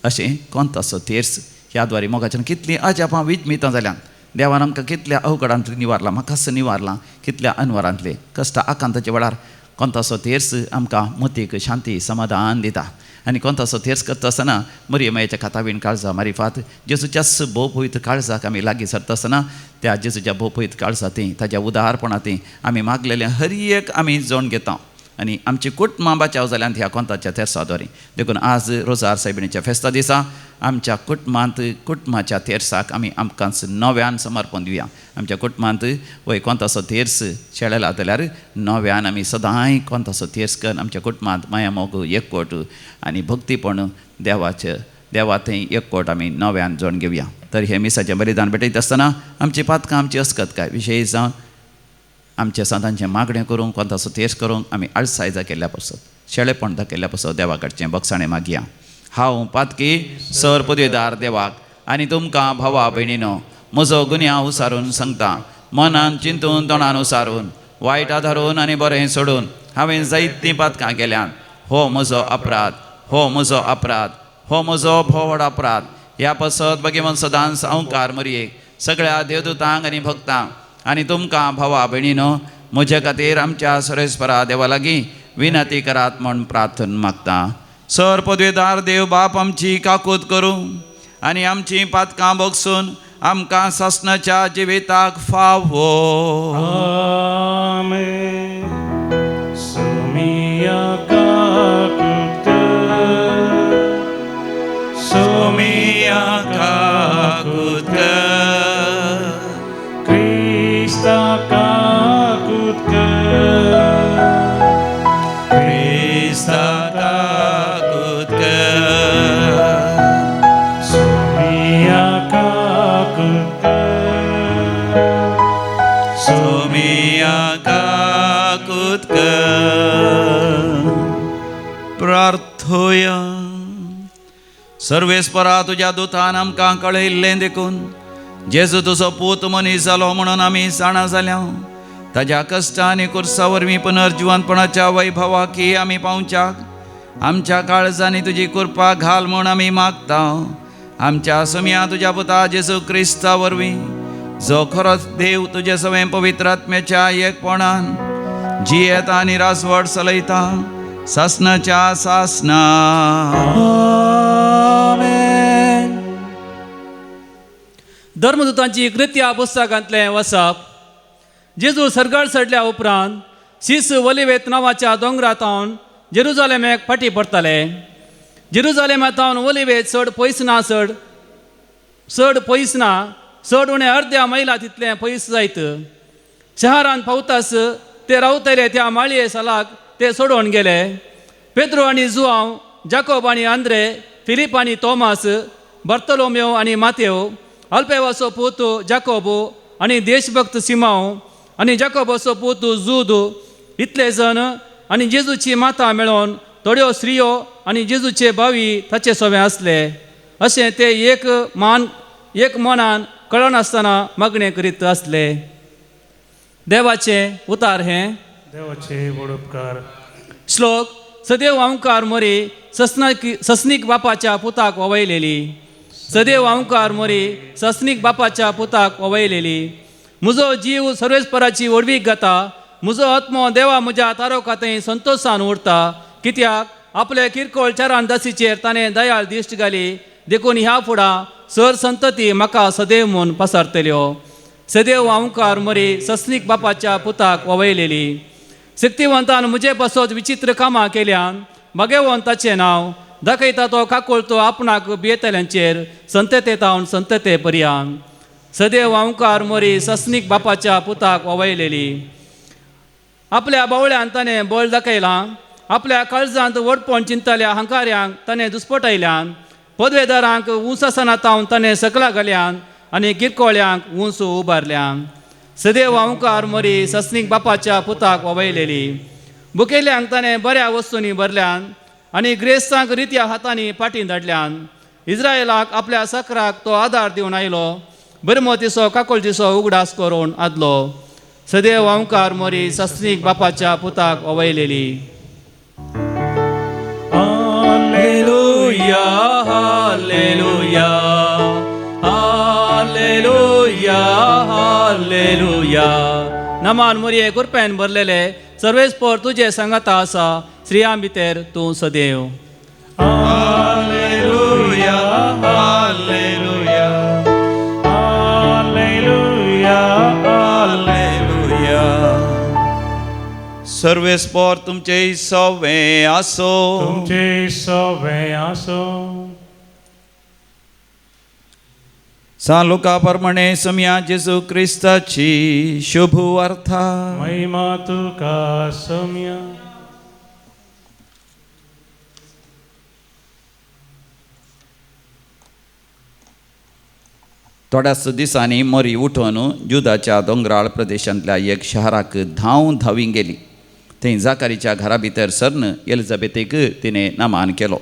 अशें कोंताचो तेर्स ह्या द्वारे मोगाच्यान कितलीं अजापां विजमितां जाल्यान देवान आमकां कितल्या अवघडांतलें निवारलां, म्हाकास निवारलां, कितल्या अनवरांतलें कश्ट आकांताच्या वेळार कोंताचो तेर्स आमकां मतीक शांती समाधान दिता. आनी कोंताचो तेर्स करता आसतना मरिया मायेच्या खातावीण काळजा मारिफात जेजूच्याच भोव पवित्र काळजाक आमी लागीं सरता आसतना त्या जेजूच्या भोव पवित्र काळजांत ताच्या उदारपणांत आमी मागलेलें हर एक आमी जोण घेता आनी आमची कुटुंबां बाचाव जाल्यान ह्या कोंताच्या तेर्साद्वारे. देखून आज रोजार सायबिणीच्या फेस्ता दिसा आमच्या कुटुंबांत कुटुंबाच्या तेर्साक आमी आमकांच नव्यान समर्पण दिवया. आमच्या कुटुंबांत वय कोंताचो तेर्स शेळेला जाल्यार नव्यान आमी सदांय कोंताचो तेर्स करून आमच्या कुटुंबांत माया मोग एकवट आनी भक्तीपण देवाचें देवा थंय एकवट आमी नव्यान जोड घेवया. तर हें मिसाचें बलिदान भेटयत आसतना आमची पातकां आमची अस्कत काय विशेष जावन आमच्या संतांचें मागणें करूंक कोंताचो तेर्स करूंक आमी आळसाय दाखयल्ल्या पासत शेळेपण दाखयल्ल्या पासत देवा कडचें बक्षाणें मागया. हांव पातकी सर पदवेदार देवाक आनी तुमकां भावा भयणीनो म्हजो गुन्यांव उसारून सांगता. मनान चिंतून तोंडान उसारून वायट आधारून आनी बरें सोडून हांवें जायतीं पातकां केल्यात. हो म्हजो अपराध, हो म्हजो अपराध, हो म्हजो भोव व्हड अपराध. ह्या पासत भगवंत सदांच अंकार मरयेक सगळ्या देवदूतांक आनी भक्तांक आनी तुमकां भावा भयणीनो म्हज्या खातीर आमच्या सरेस्परा देवा लागीं विनंती करात म्हूण प्रार्थना मागता. सर पदवेदार देव बाप आमची काकूत करूं आनी आमची पातकां बगसून आमकां सासणाच्या जिविताक फावो. आमेन. सोमिया काकूत कर, सोमिया काकूत कर, क्रिस्ता काकूत कर, क्रिस्ता काकूत कर, सोमिया काकूत कर, सोमिया काकूत कर. प्रार्थोया. सर्वेस्परा तुज्या दुतान आमकां कळयल्लें देखून जेजू तुजो पूत मनीस जालो म्हणून आमी जाणा जाल्या. ताज्या कश्ट आनी कुर्सा वरवीं पुनर्जिवंतपणाच्या वैभवाकी आमी पावच्याक आमच्या काळजांनी तुजी कृपा घाल म्हूण आमी मागता. आमच्या समिया तुज्या पुता जेजू क्रिस्ता वरवीं जो खरोच देव तुजे सवें पवित्र आत्म्याच्या एकपणान जियेता आनी राजवट चलयता सासणाच्या सासणा. आमेन. धर्मदूतांची कृत्या पुस्तकांतलें वसप. जेजू सर्गार चडल्या उपरांत शीस ओलिवेत नांवाच्या दोंगरांत जेरुजालेमाक फाटी पडटाले. जेरुजालेमांत ओलिवेत चड पयस ना, चड चड पयस ना, चड उणें अर्द्या मैला तितलें पयस जायत. शहरांत पावतास ते रावतले त्या माळये सालाक ते सोडोवन गेले. पेद्रो आनी जुआंव, जाकोब आनी आंद्रे, फिलीप आनी तोमास, बर्तलोमेव आनी मातेव, अल्पेवाचो पूत जाकोब आनी देशभक्त सिमांव आनी जाकोबाचो पूत जूद, इतले जण आनी जेजूची माता मेळोवन थोड्यो स्त्रियो आनी जेजूचे भावी ताचे सोवे आसले. अशें ते एक मनान कळनासतना मागणें करीत आसले. देवाचें उतार हें देवाचे व्हड उपकार. श्लोक सदैव ओंकार मोरी ससनीक बापाच्या पुताक ववयलेली. सदैव ओंकार मोरी ससनीक बापाच्या पुताक ववयलेली. म्हजो जीव सर्वेस्पराची व्हडवीक गाता, म्हजो आत्मो देवा म्हज्या तारोका थंय संतोशान उरता. कित्याक आपले किरकोळ चारान दासीचेर ताणें दयाळ दिश्ट घाली, देखून ह्या फुडां सर संतती म्हाका सदैव म्हूण पसारतल्यो. सदैव ओंकार मोरी ससनीक बापाच्या पुताक ववयलेली. शक्तिवंतान म्हजे पासत विचित्र कामां केल्यान भगेवन ताचें नांव दाखयता तो काकुळतो आपणाक भियेतल्यांचेर संतते तावन संतते पर्यान. सदैव ओंकार मोरी ससनीक बापाच्या पुताक ववयलेली. आपल्या बावळ्यान ताणें बळ दाखयलां, आपल्या काळजांत व्हडपण चिंतल्या हंकाऱ्यांक ताणें दुस्पटयल्यान, पदवेदारांक उंचासना तावन ताणें सकला घाल्यान आनी किरकोळ्यांक उंच उबारल्यान. सदैव ओंकार मोरी ससनीक बापाच्या पुताक ववयलेली. बुकेल्यांक ताणें बऱ्या वस्तूंनी भरल्यान आनी ग्रेस्तांक रित्या हातांनी फाटीं धाडल्यान. इस्रायलाक आपल्या सकराक तो आदार दिवन आयलो, बरमतीचो काकोलतीचो उगडास करून आदलो. सदैव ओंकार मोरी ससनीक बापाच्या पुताक ववयलेली. हालेलुया हालेलुया हालेलुया हालेलुया. नमान मोरये कुरपेन भरलेले सर्वेस्पर तुजे सांगाता आसा, स्त्रियां भितर तूं सदैव. हालेलुया हालेलुया हालेलुया हालेलुया. सर्वेस्पर तुमचे सवे आसो. तुमचे सवे आसो. सान लुका प्रमाणे समया जेजू क्रिस्ताची शुभ वार्ता. महिमा तुका समया. थोड्याच दिसांनी मरी उठोवन जुदाच्या दोंगराळ प्रदेशांतल्या एक शहराक धांव धांवी गेली. थंय जाकारीच्या घरा भितर सरन एलिझाबेथीक तिणें नामान केलो.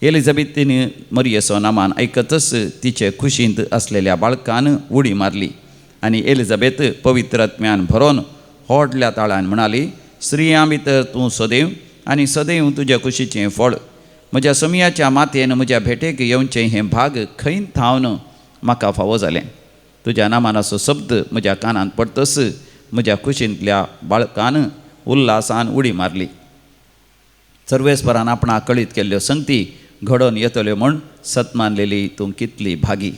एलिझाबेथीन मरियेचो नामान आयकतच तिचे खुशींत आसलेल्या बाळकान उडी मारली आनी एलिझाबेथ पवित्र आत्म्यान भरोन व्हडल्या ताळान म्हणाली, स्त्रियां भितर तूं सदैव आनी सदैव तुज्या खुशीचें फळ. म्हज्या समयाच्या मातयेन म्हज्या भेटेक येवचें हें भाग खंय थावन म्हाका फावो जालें. तुज्या नामानाचो शब्द म्हज्या कानांत पडतच म्हज्या खुशींतल्या बाळकान उल्हासान उडी मारली. सर्वेस्परान आपणाक कळीत केल्ल्यो संगती घडोवन येतल्यो म्हूण सतमानलेली तूं कितली भागी.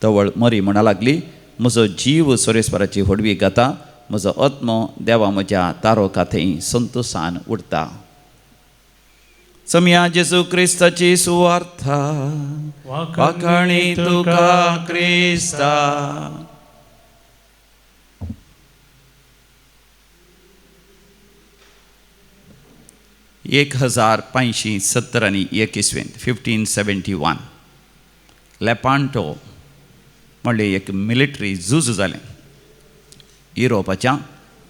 तवळ मरी म्हणा लागली, म्हजो जीव सर्वेस्पराची व्हडवी गाता, म्हजो आत्मो देवा म्हज्या तारोका थंय संतोशान उरता. समया जेजू क्रिस्ताची सुवार्था. वाखाणी तुका क्रिस्ता. एक हजार पांयशीं सत्तर आनी एक इसवेंत 1571 लेपांटो म्हणलें एक मिलिटरी झूज जालें. युरोपाच्या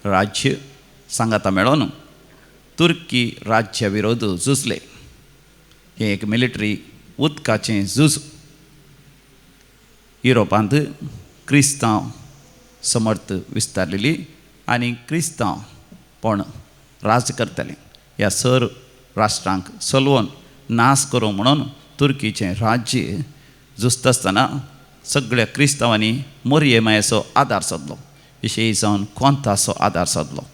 राज्य सांगाता मेळोन तुर्की राज्य विरोध झुजले. हें एक मिलिटरी उदकाचें झूज. युरोपांत क्रिस्तांव समर्थ विस्तारलेली आनी क्रिस्तांव पण राज करताले. ह्या सर राष्ट्रांक सलवून नाश करूं म्हणून तुर्कीचें राज्य झुजता आसतना सगळ्या क्रिस्तांवांनी मोरये मायेचो आदार सादलो, विशेश जावन कोंताचो आदार सादलो.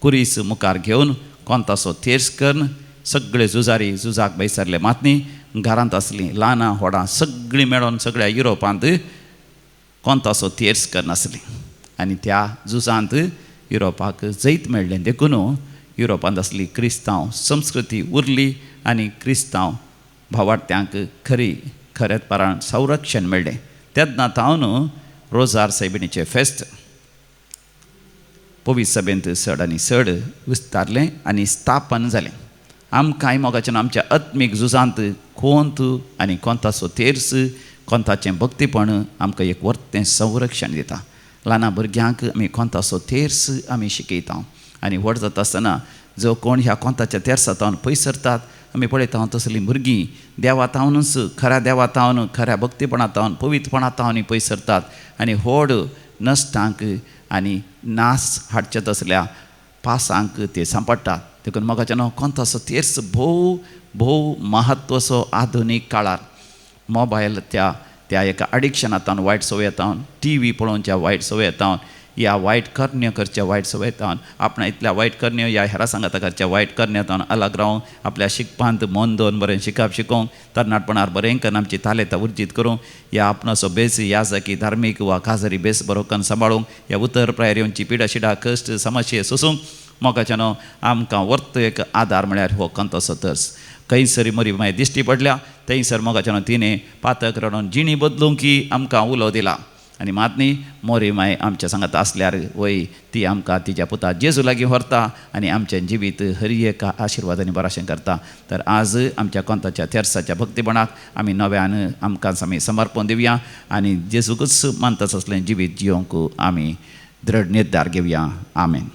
कुरीस मुखार घेवन कोंताचो तेर्स करून सगळे झुजारी झुजाक बैसारले मात न्ही, घरांत आसलीं ल्हानां व्हडां सगळीं मेळोन सगळ्या युरोपांत कोंताचो तेर्स करनासलीं आनी त्या झुजांत युरोपाक जैत मेळ्ळें. देखून युरोपांत आसली क्रिस्तांव संस्कृती उरली आनी क्रिस्तांव भावार्थ्यांक खरी खरेपणान संरक्षण मेळ्ळें. तेन्ना तावन रोजार सायबिणीचें फेस्त पवित्र सभेंत चड आनी चड विस्तारलें आनी स्थापन जालें. आमकांय मोगाच्यान आमच्या आत्मीक झुजांत कोंत आनी कोंताचो तेर्स कोंताचें भक्तीपण आमकां एक वर्तें संरक्षण दिता. ल्हान भुरग्यांक आमी कोंताचो तेर्स आमी शिकयता आनी व्हड जाता आसतना जो कोण ह्या कोंताच्या तेर्सातावन पयस सरतात आमी पळयता तसलीं भुरगीं देवातावनूच खऱ्या देवातावन खऱ्या भक्तीपणातावन पवित्रपणातावन पयस सरतात आनी व्हड नश्टांक आनी नास हाडचे तसल्या पासांक ते सांपडटात. देखून मोगाच्यानो कोंताचो तेर्स भोव भोव महत्वचो आधुनीक काळार मोबायल त्या त्या एका अडिक्शनातावन वायट संवयेतावन टी व्ही पळोवच्या वायट संवयेतावन या वायट करण्यो करच्या वायट संवयेतावन आपणा इतल्या वायट करण्यो या हेरा सांगाता करच्या वायट करण्यातावन अलग रावूंक आपल्या शिकपांत मन दवरून बरें शिकप शिकोवंक तरणाटपणार बरें करून आमची तालेतां उर्जीत करूंक या आपणाचो बेस याजकी धार्मीक वा काजरी बेस बरो करून सांबाळूंक ह्या उतर प्रायर येवची पिडा शिडा कश्ट समस्ये सोसूंक मोगाच्यानो आमकां वर्त एक आदार म्हळ्यार हो कंतोसो तर्स. खंयसर मरी मागीर दिश्टी पडल्या थंयसर मोगाच्यानो तिणें पातक रडोवन जिणी बदलूंक की आमकां उलो दिला आनी मात न्ही मोरी माय आमच्या सांगात आसल्यार वय ती आमकां तिच्या पुता जेजू लागीं व्हरता आनी आमचें जिवीत हरी एका आशिर्वादांनी बराशें करता. तर आज आमच्या कोंताच्या तेर्साच्या भक्तीपणाक आमी नव्यान आमकां आमी समर्पण दिवया आनी जेजूकूच मानता असलें जिवीत जियोंक आमी दृढ निर्धार घेवया. आमेन.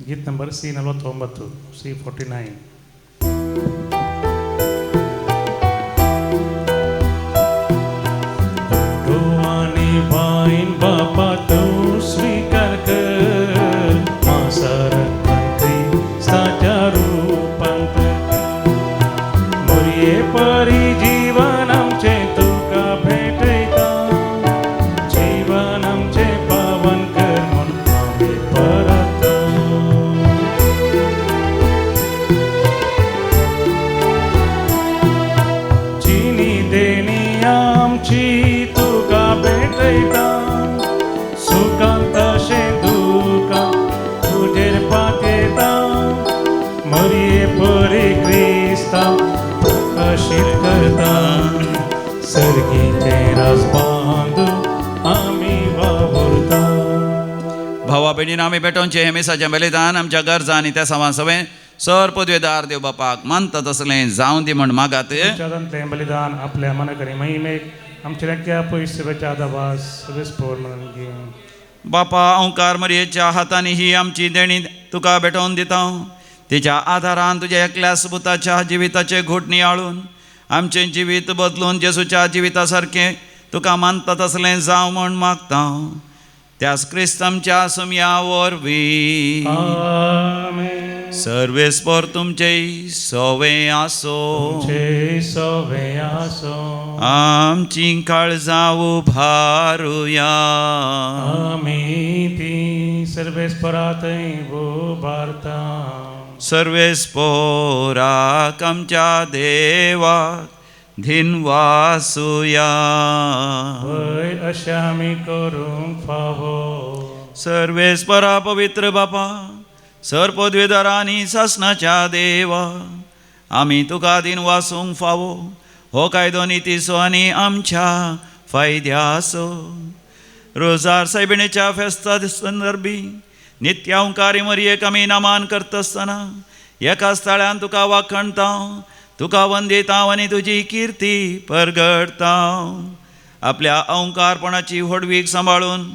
गीत नंबर सी 49, सी 49. वाइन बापा तूं स्वीकार कर मासारत्न क्रिस्ताच्या रूपांतर मोरये परी जीवन आमचें तुका भेटयता जीवन आमचें पावन कर म्हूण आमी परता. जिनी देणी आमची तुका भेटयता सुखांत तशें दुखांत तुजेर पातयता मरये परी क्रिस्ता प्रकाशीत करता सर्गीचें रास बांदू आमी वावुरता. भावा भयणीन आमी भेटोवचें हें मिसाचें बलिदान आमच्या गरजा आनी त्या सवां सवें सर पदवेदार देव बापाक मानता तसलें जावं दी म्हण मागात. तुमच्या बलिदान आपल्या मनाकरी महिमेक आमच्या लेख्या पयस आदावास सर्वेस्पोर म्हणून घे. बापा ओंकार मरयेच्या हातांनी ही आमची देणी तुका भेटोवन दिता. तिच्या आधारान तुज्या एकल्या सुबुताच्या जिविताचे घोट नियाळून आमचें जिवीत बदलून जेजूच्या जिविता सारकें तुका मानता तसलें जावं म्हण मागता. त्याच क्रिस्त आमच्या सुमया वरवीं. आमेन. सर्वेस्पोर तुमचे सवे आसो. सवे आसो. आमची काळजां उभारुया. आमी ती सर्वेस्पोरांतय उबारता. सर्वेस्पोराक आमच्या देवाक धिनवासुया. हय अशें आमी करूंक फावो. सर्वेस्परा पवित्र बापा सर पदवेदारा आनी सासणाच्या देवा आमी तुका दिनवासूंक फावो. हो कायदो नितीचो आनी आमच्या फायद्याचो. रोजार सायबिणीच्या फेस्ता संदर्भी नित्यांकारी मरयेक आमी नमान करता आसतना एका स्थळान तुका वाखणता तुका वंदिता आनी तुजी किर्ती परगडता. आपल्या अंकारपणाची व्हडवीक सांबाळून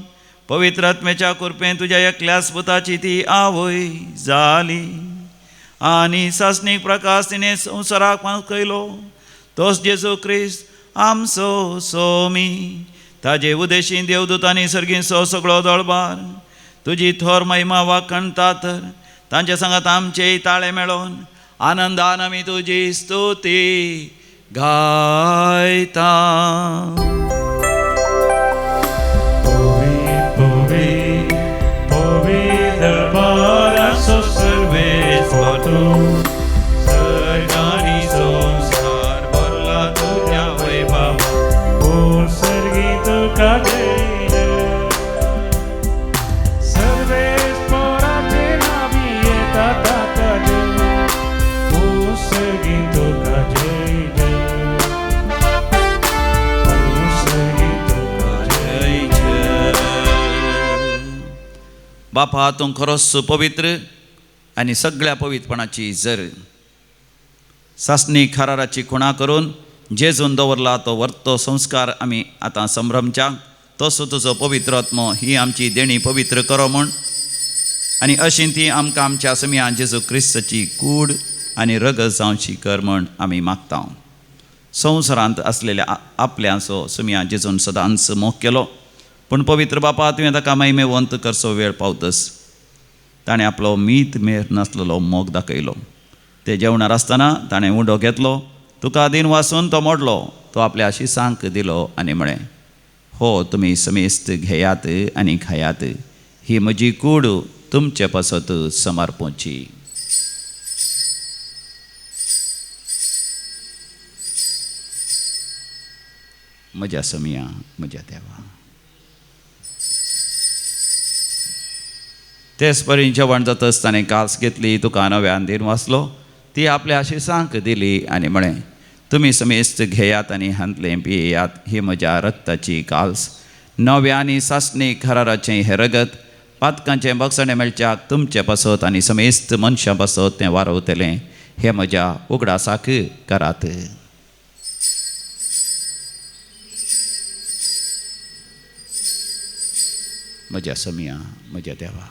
पवित्र आत्म्याच्या कृपेन तुज्या एकल्याच पुताची ती आवय जाली आनी सासणीक प्रकाश तिणें संवसाराक पावयलो. तोच जेजू क्रिस्त आमचो सोमी. ताजे उदेशी देवदूतांनी सर्गींचो सगळो दळबार तुजी थोर महिमा वाखणता. तर तांच्या सांगात आमचेय ताळे मेळोवन आनंदान आमी तुजी स्तुती गायता. सर्गानी संसार भरला तुज्या वैभवान. ओ सर्गी तुका जय जय. सर्वेस्पोराचे नावी येता ताका जय. ओ सर्गी तुका जय जय. ओ सर्गी तुका जय जय. बापा तूं खरोच पवित्र आनी सगळ्या पवित्रपणाची जर सासणी खाराराची खुणा करून जेजून दवरला तो वर्तो संस्कार आमी आतां संभ्रमच्या. तसो तुजो पवित्र आत्मो ही आमची देणी पवित्र करो म्हूण आनी अशी ती आमकां आमच्या समिया जेजू क्रिस्ताची कूड आनी रगत जावची कर म्हण आमी मागता. संवसारांत आसलेल्या आपल्यांचो समिया जेजून सदांच मोग केलो, पूण पवित्र बापा तुवें ताका महिमेवंत करचो वेळ पावतस ताणें आपलो मीत मेर नासलेलो मोग दाखयलो. ते जेवणार आसतना ताणें उंडो घेतलो, तुका दिन वासून तो मोडलो, तो आपल्या शिसांक दिलो आनी म्हळें, हो तुमी समेस्त घेयात आनी खायात, ही म्हजी कूड तुमचे पासत समर्पूची. म्हज्या समिया, म्हज्या देवा. तेच परी जेवण जातच ताणें कास घेतली, तुका नव्यान दिन वाचलो, ती आपल्या शिसांक दिली आनी म्हळें, तुमी समेस्त घेयात आनी हांतलें पियेयात, ही म्हज्या रक्ताची काल्स, नव्या आनी सासणी कराराचें हें रगत पातकांचें बक्षणें मेळच्याक तुमचे पासत आनी समेस्त मनशां पासत तें वारवतलें, हें म्हज्या उगडासाक करात. म्हज्या समिया, म्हज्या देवा.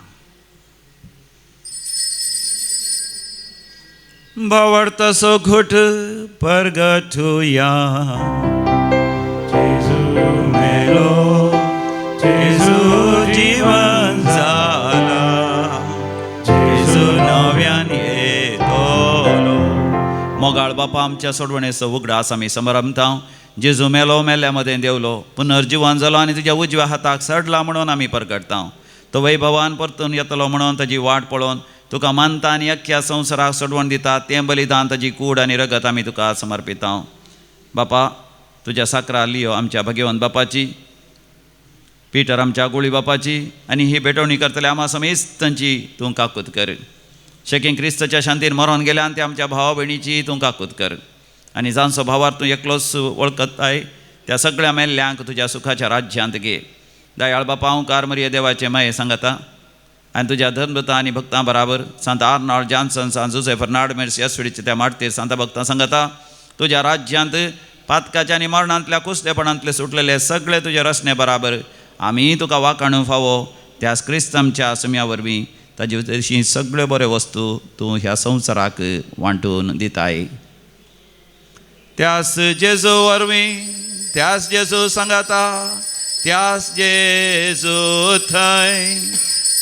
भावार्थाचो घोट परगटुया. जेजू मेलो, जेजू जीवन जाला, जेजू नव्यान येतलो. मोगाळ बापा, आमच्या सोडवणेचो उगडास आमी समरमता. जेजू मेलो, मेल्ल्या मदें देवलो, पुनर्जिवन जालो आनी तुज्या उजव्या हाताक सडला म्हणून आमी परगटता. तो वैभवान परतून येतलो म्हणून ताजी वाट पळोवन तुका मानता आनी अख्ख्या संवसाराक सोडवण दिता तें बलिदान ताजी कूड आनी रगत आमी तुका समर्पिता. बापा, तुज्या साकरा लियो आमच्या भगवंत बापाची, पिटर आमच्या गुळी बापाची आनी ही भेटवणी करतले आमा समेस्तांची तूं काकूत कर. शेकीं क्रिस्ताच्या शांतीन मरोन गेल्या आनी ते आमच्या भावा भयणीची तूं काकूत कर. आनी जांचो भावार तूं एकलोच वळखताय त्या सगळ्या मेल्ल्यांक तुज्या सुखाच्या राज्यांत घे. दयाळ बापा, ओंकार मरिये देवाचें माये सांगता आनी तुज्या धर्मता आनी भक्तां बराबर सांत आर्नॉल्ड जॉन्सन, सांत जुझे फर्नांड मेर्सी अस्विडीच्या त्या मार्तीर सांता भक्तां सांगता तुज्या राज्यांत पातकाच्या आनी मरणांतल्या कुसलेपणांतले सुटलेले सगळे तुजे रचने बराबर आमी तुका वाखाणू फावो त्याच क्रिस्तांच्या सुम्या वरवीं ताजे तशी सगळ्यो बऱ्यो वस्तू तूं ह्या संवसाराक वांटून दिताय. त्यास जेजू वरवीं, त्यास जेजू सांगाता, त्यास जेजू थंय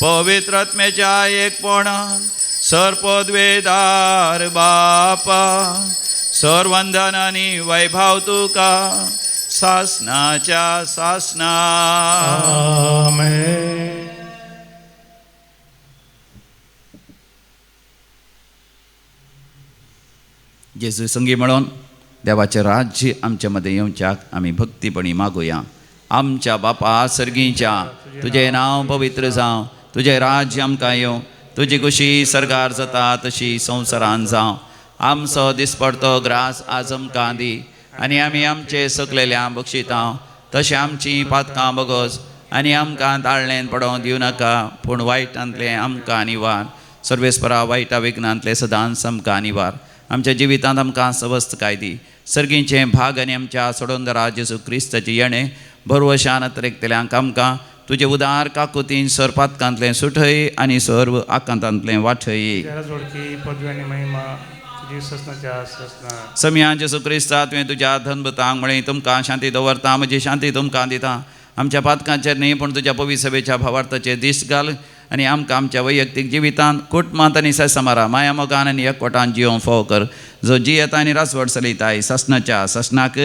पवित्र आत्म्याच्या एकपणान सर्पद्वेदार बापा सर्वंदन आनी वैभव तुका सासनाच्या सासना. आमेन. जेजू संगी म्हणून देवाचें राज्य आमच्या मदें येवच्याक आमी भक्तीपणी मागुया. आमच्या बापा सर्गीच्या, तुजें नांव पवित्र जावं, तुजें राज्य आमकां येवं, तुजी खुशी सर्गार जाता तशी संवसारान जावं. आमचो दिसपडतो ग्रास आज आमकां दी आनी आमी आमचे सकलेल्या बक्षितां तशें आमचीं पातकां बगस आनी आमकां ताळणेन पडोवंक दिवं नाका, पूण वायटांतलें आमकां निवार. सर्वेस्परा वायटा विघ्नांतलें सदांच आमकां निवार. आमच्या जिवितांत आमकां सवस्तकाय दी. सर्गीचें भाग आनी आमच्या सोडोंदरा जेजू क्रिस्ताचें येणें भरवशान अतरेकतल्यांक आमकां तुजे उदार काकुतीन सर पातकांतलें सुठय आनी सर्व आकांतांतलें वाठय. सम्या जेजू क्रिस्ता, तुवें तुज्या धनभूतांक म्हळें, तुमकां शांती दवरता, म्हजी शांती तुमकां दिता. आमच्या पातकांचेर न्ही पूण तुज्या पवित्र सभेच्या भावार्थाचेर दीस घाल आनी आमकां आमच्या वैयक्तीक जिवितांत, कुटुंबांत आनी सेसमारा माया मोगान आनी एकवटान जियोवंक फावो कर, जो जियेता आनी रासवड चलयताय सासणाच्या सासणाक.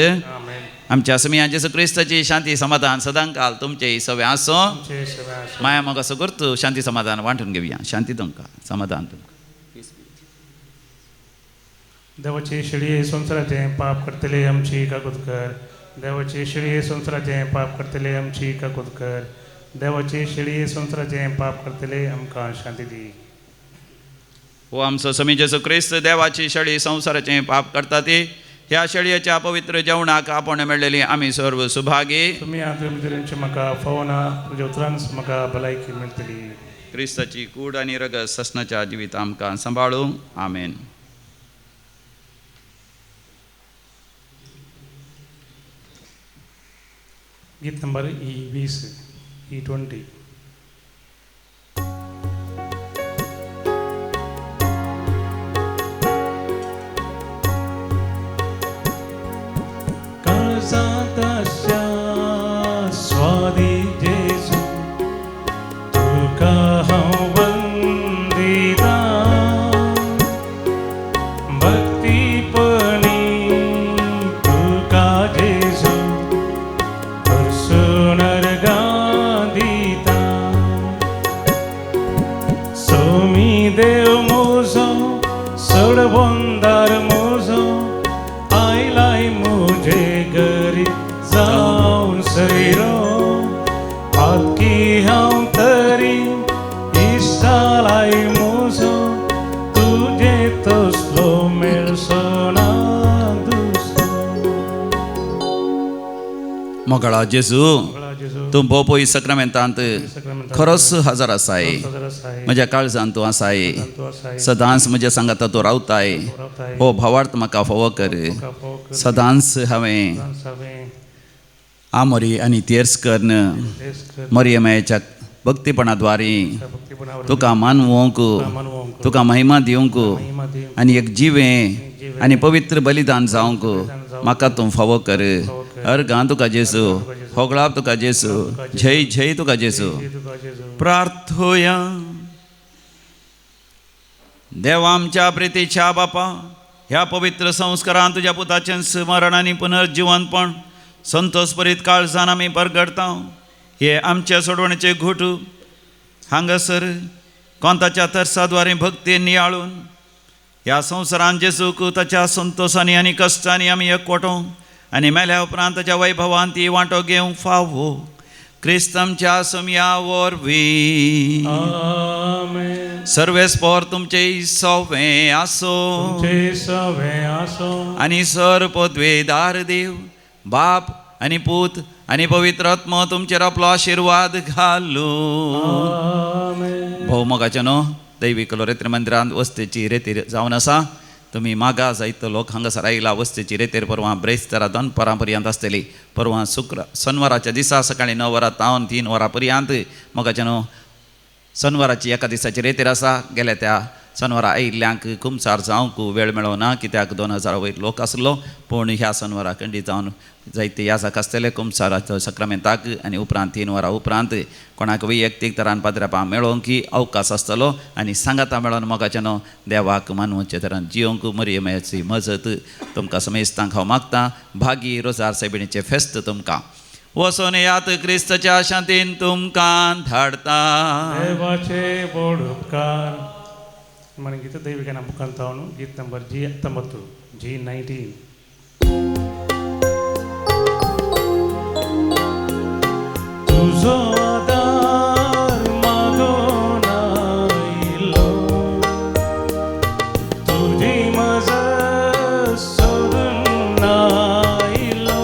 आमच्या समिया जेजू क्रिस्ताची शांती समाधान सदांकाल तुमचे सगळें आसूं. माया मोगाचो गुर्तू शांती समाधान वांटून घेवया. शांती तुमकां, समाधान तुमकां. देवाची शेळये संवसाराचें पाप करतले आमची काकूत कर. देवाची शेळये संवसाराचें पाप करतले आमची काकूत कर. देवाची शेळये संवसाराचें पाप करतले आमकां शांती दी. हो आमचो समी जेजू क्रिस्त देवाची शेळी संवसाराचें पाप करता ती ह्या शेळयेच्या पवित्र जेवणाक आपण मेळ्ळेली आमी सर्व सुभागी. तुमी आतां म्हाका फावना, तुज्या उतरान म्हाका भलायकी मेळटली. क्रिस्ताची कूड आनी रगत ससनाच्या जिवीत आमकां सांबाळूं. आमेन. गीत नंबर E20, E20. सैरो पातकी हांव तरी इश्टालाय म्हजो तुजे तसलो मेळचो ना दुसरो. मोगाळा जेजू, तूं भोव पयस सक्रामेंतांत खरोच हजर आसाय. म्हज्या काळजान तूं आसाय, सदांच म्हज्या सांगाता तूं रावताय. हो भावार्थ म्हाका फावो कर. सदांच हांवें आमोरी आनी तेर्स करून मरियमायेच्या भक्तीपणा द्वारी तुका मानवंक, तुका महिमा दिवंक आनी एक जिवें आनी पवित्र बलिदान जावंक म्हाका तूं फावो कर. अर्गां तुका जेजू, होगळाप तुका जेजू, जय जय तुका जेजू. प्रार्थोया. देवा आमच्या प्रितीच्या बापा, ह्या पवित्र संस्कारान तुज्या पुताचें स्मरण आनी पुनर्जिवनपण संतोषभरीत काळजान आमी परगडता. हे आमच्या सोडवणेचे घुट हांगासर कोंताच्या तरसाद्वारे भक्ती नियाळून ह्या संवसारान जेजूक ताच्या संतोषांनी आनी कश्टांनी आमी एकवटो आनी मेल्या उपरांत ताच्या वैभवान ती वांटो घेवंक फावो. क्रिस्त आमच्या समया वरवीं. सर्वेस्पोर तुमचे सवें आसो आनी सर पदवेदार देव बाप आनी पूत आनी पवित्र आत्मो तुमचेर आपलो आशिर्वाद घालू. भोव मोगाचें न्हू दैवीक लोरेत्र मंदिरांत वस्तेची रेतीर जावन आसा. तुमी मागा जायतो लोक हांगासर आयला. वस्तेची रेतीर परवां ब्रेस्तारा दनपरां पर्यंत आसतली. परवां शुक्र शनवाराच्या दिसा सकाळीं 9 वरां तावन 3 वरां पर्यंत मोगाचें न्हू शनवाराची एका दिसाची रेतीर आसा. गेल्या त्या शनवारा आयिल्ल्यांक कुमसार जावंक वेळ मेळो ना, कित्याक 2000 वयर लोक आसलो. पूण ह्या शनवारा खंडीत जावन जायते याजाक आसतले कुमसाराचो सक्रामेंताक आनी उपरांत 3 वरां उपरांत कोणाक वैयक्तीक तरान पाद्रापां मेळोवंक अवकाश आसतलो आनी सांगाता मेळोन मोगाचें न्हू देवाक मानवचे तरान जियोंक मरियमाची मजत तुमकां समेस्तांक हांव मागतां. भागी रोजार सायबिणीचें फेस्त तुमकां वचोन यात क्रिस्ताच्या शांतीन तुमकां धाडता. देवाचे बोड उपकार. మన గీత దైవిక నమ్మకంతాను గీత నంబర్ G19 G19. तुझो आदार मागून आयलो, तुजी मजत सोदून आयलो,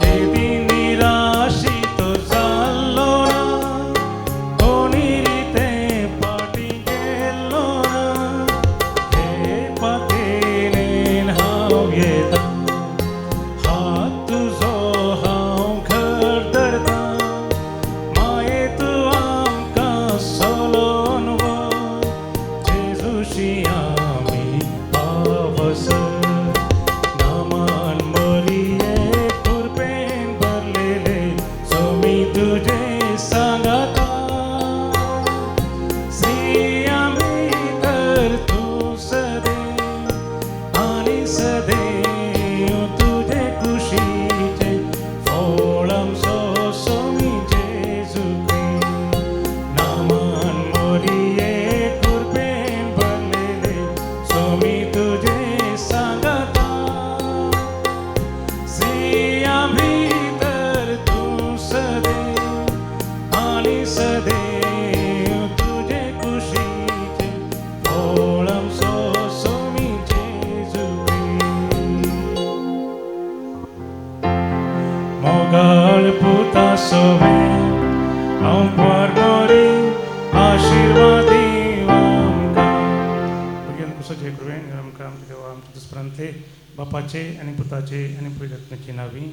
केदी निराशित जाल्लो ना, कोणी रिते पाटी गेल्लो ना, हे पातेनेन हांव येता, हात तुजो हांव घर धरता, माये तूं आमकां सोलोवन व्हर, जेजूशी आमी पावसर, नामान मरिये कृपेन भरलेले सोमी तुजे सांगाता, स्त्रियां भितर तूं सदैव आनी सदैव तुजे कुशीचें फळ आमचो सोमी जेजू क्रिस्त, नामान मरिये कृपेन भरलेले सोमी तुजे सांगाता, स्त्रियां भितर तूं सदैव आनी सदैव तुजे कुशीचें फळ आमचो सोमी जेजू क्रिस्त. मोगाळ पुता सोवे हांव परबरी आशिर्वाद दीव आमकां. भुरग्यांक कुसो कृपेन आमकां आमच्या देवा आमच्या दुस्प्रांतले बापाचे आनी पुताचे आनी पवित्र आत्म्याचे नांवी.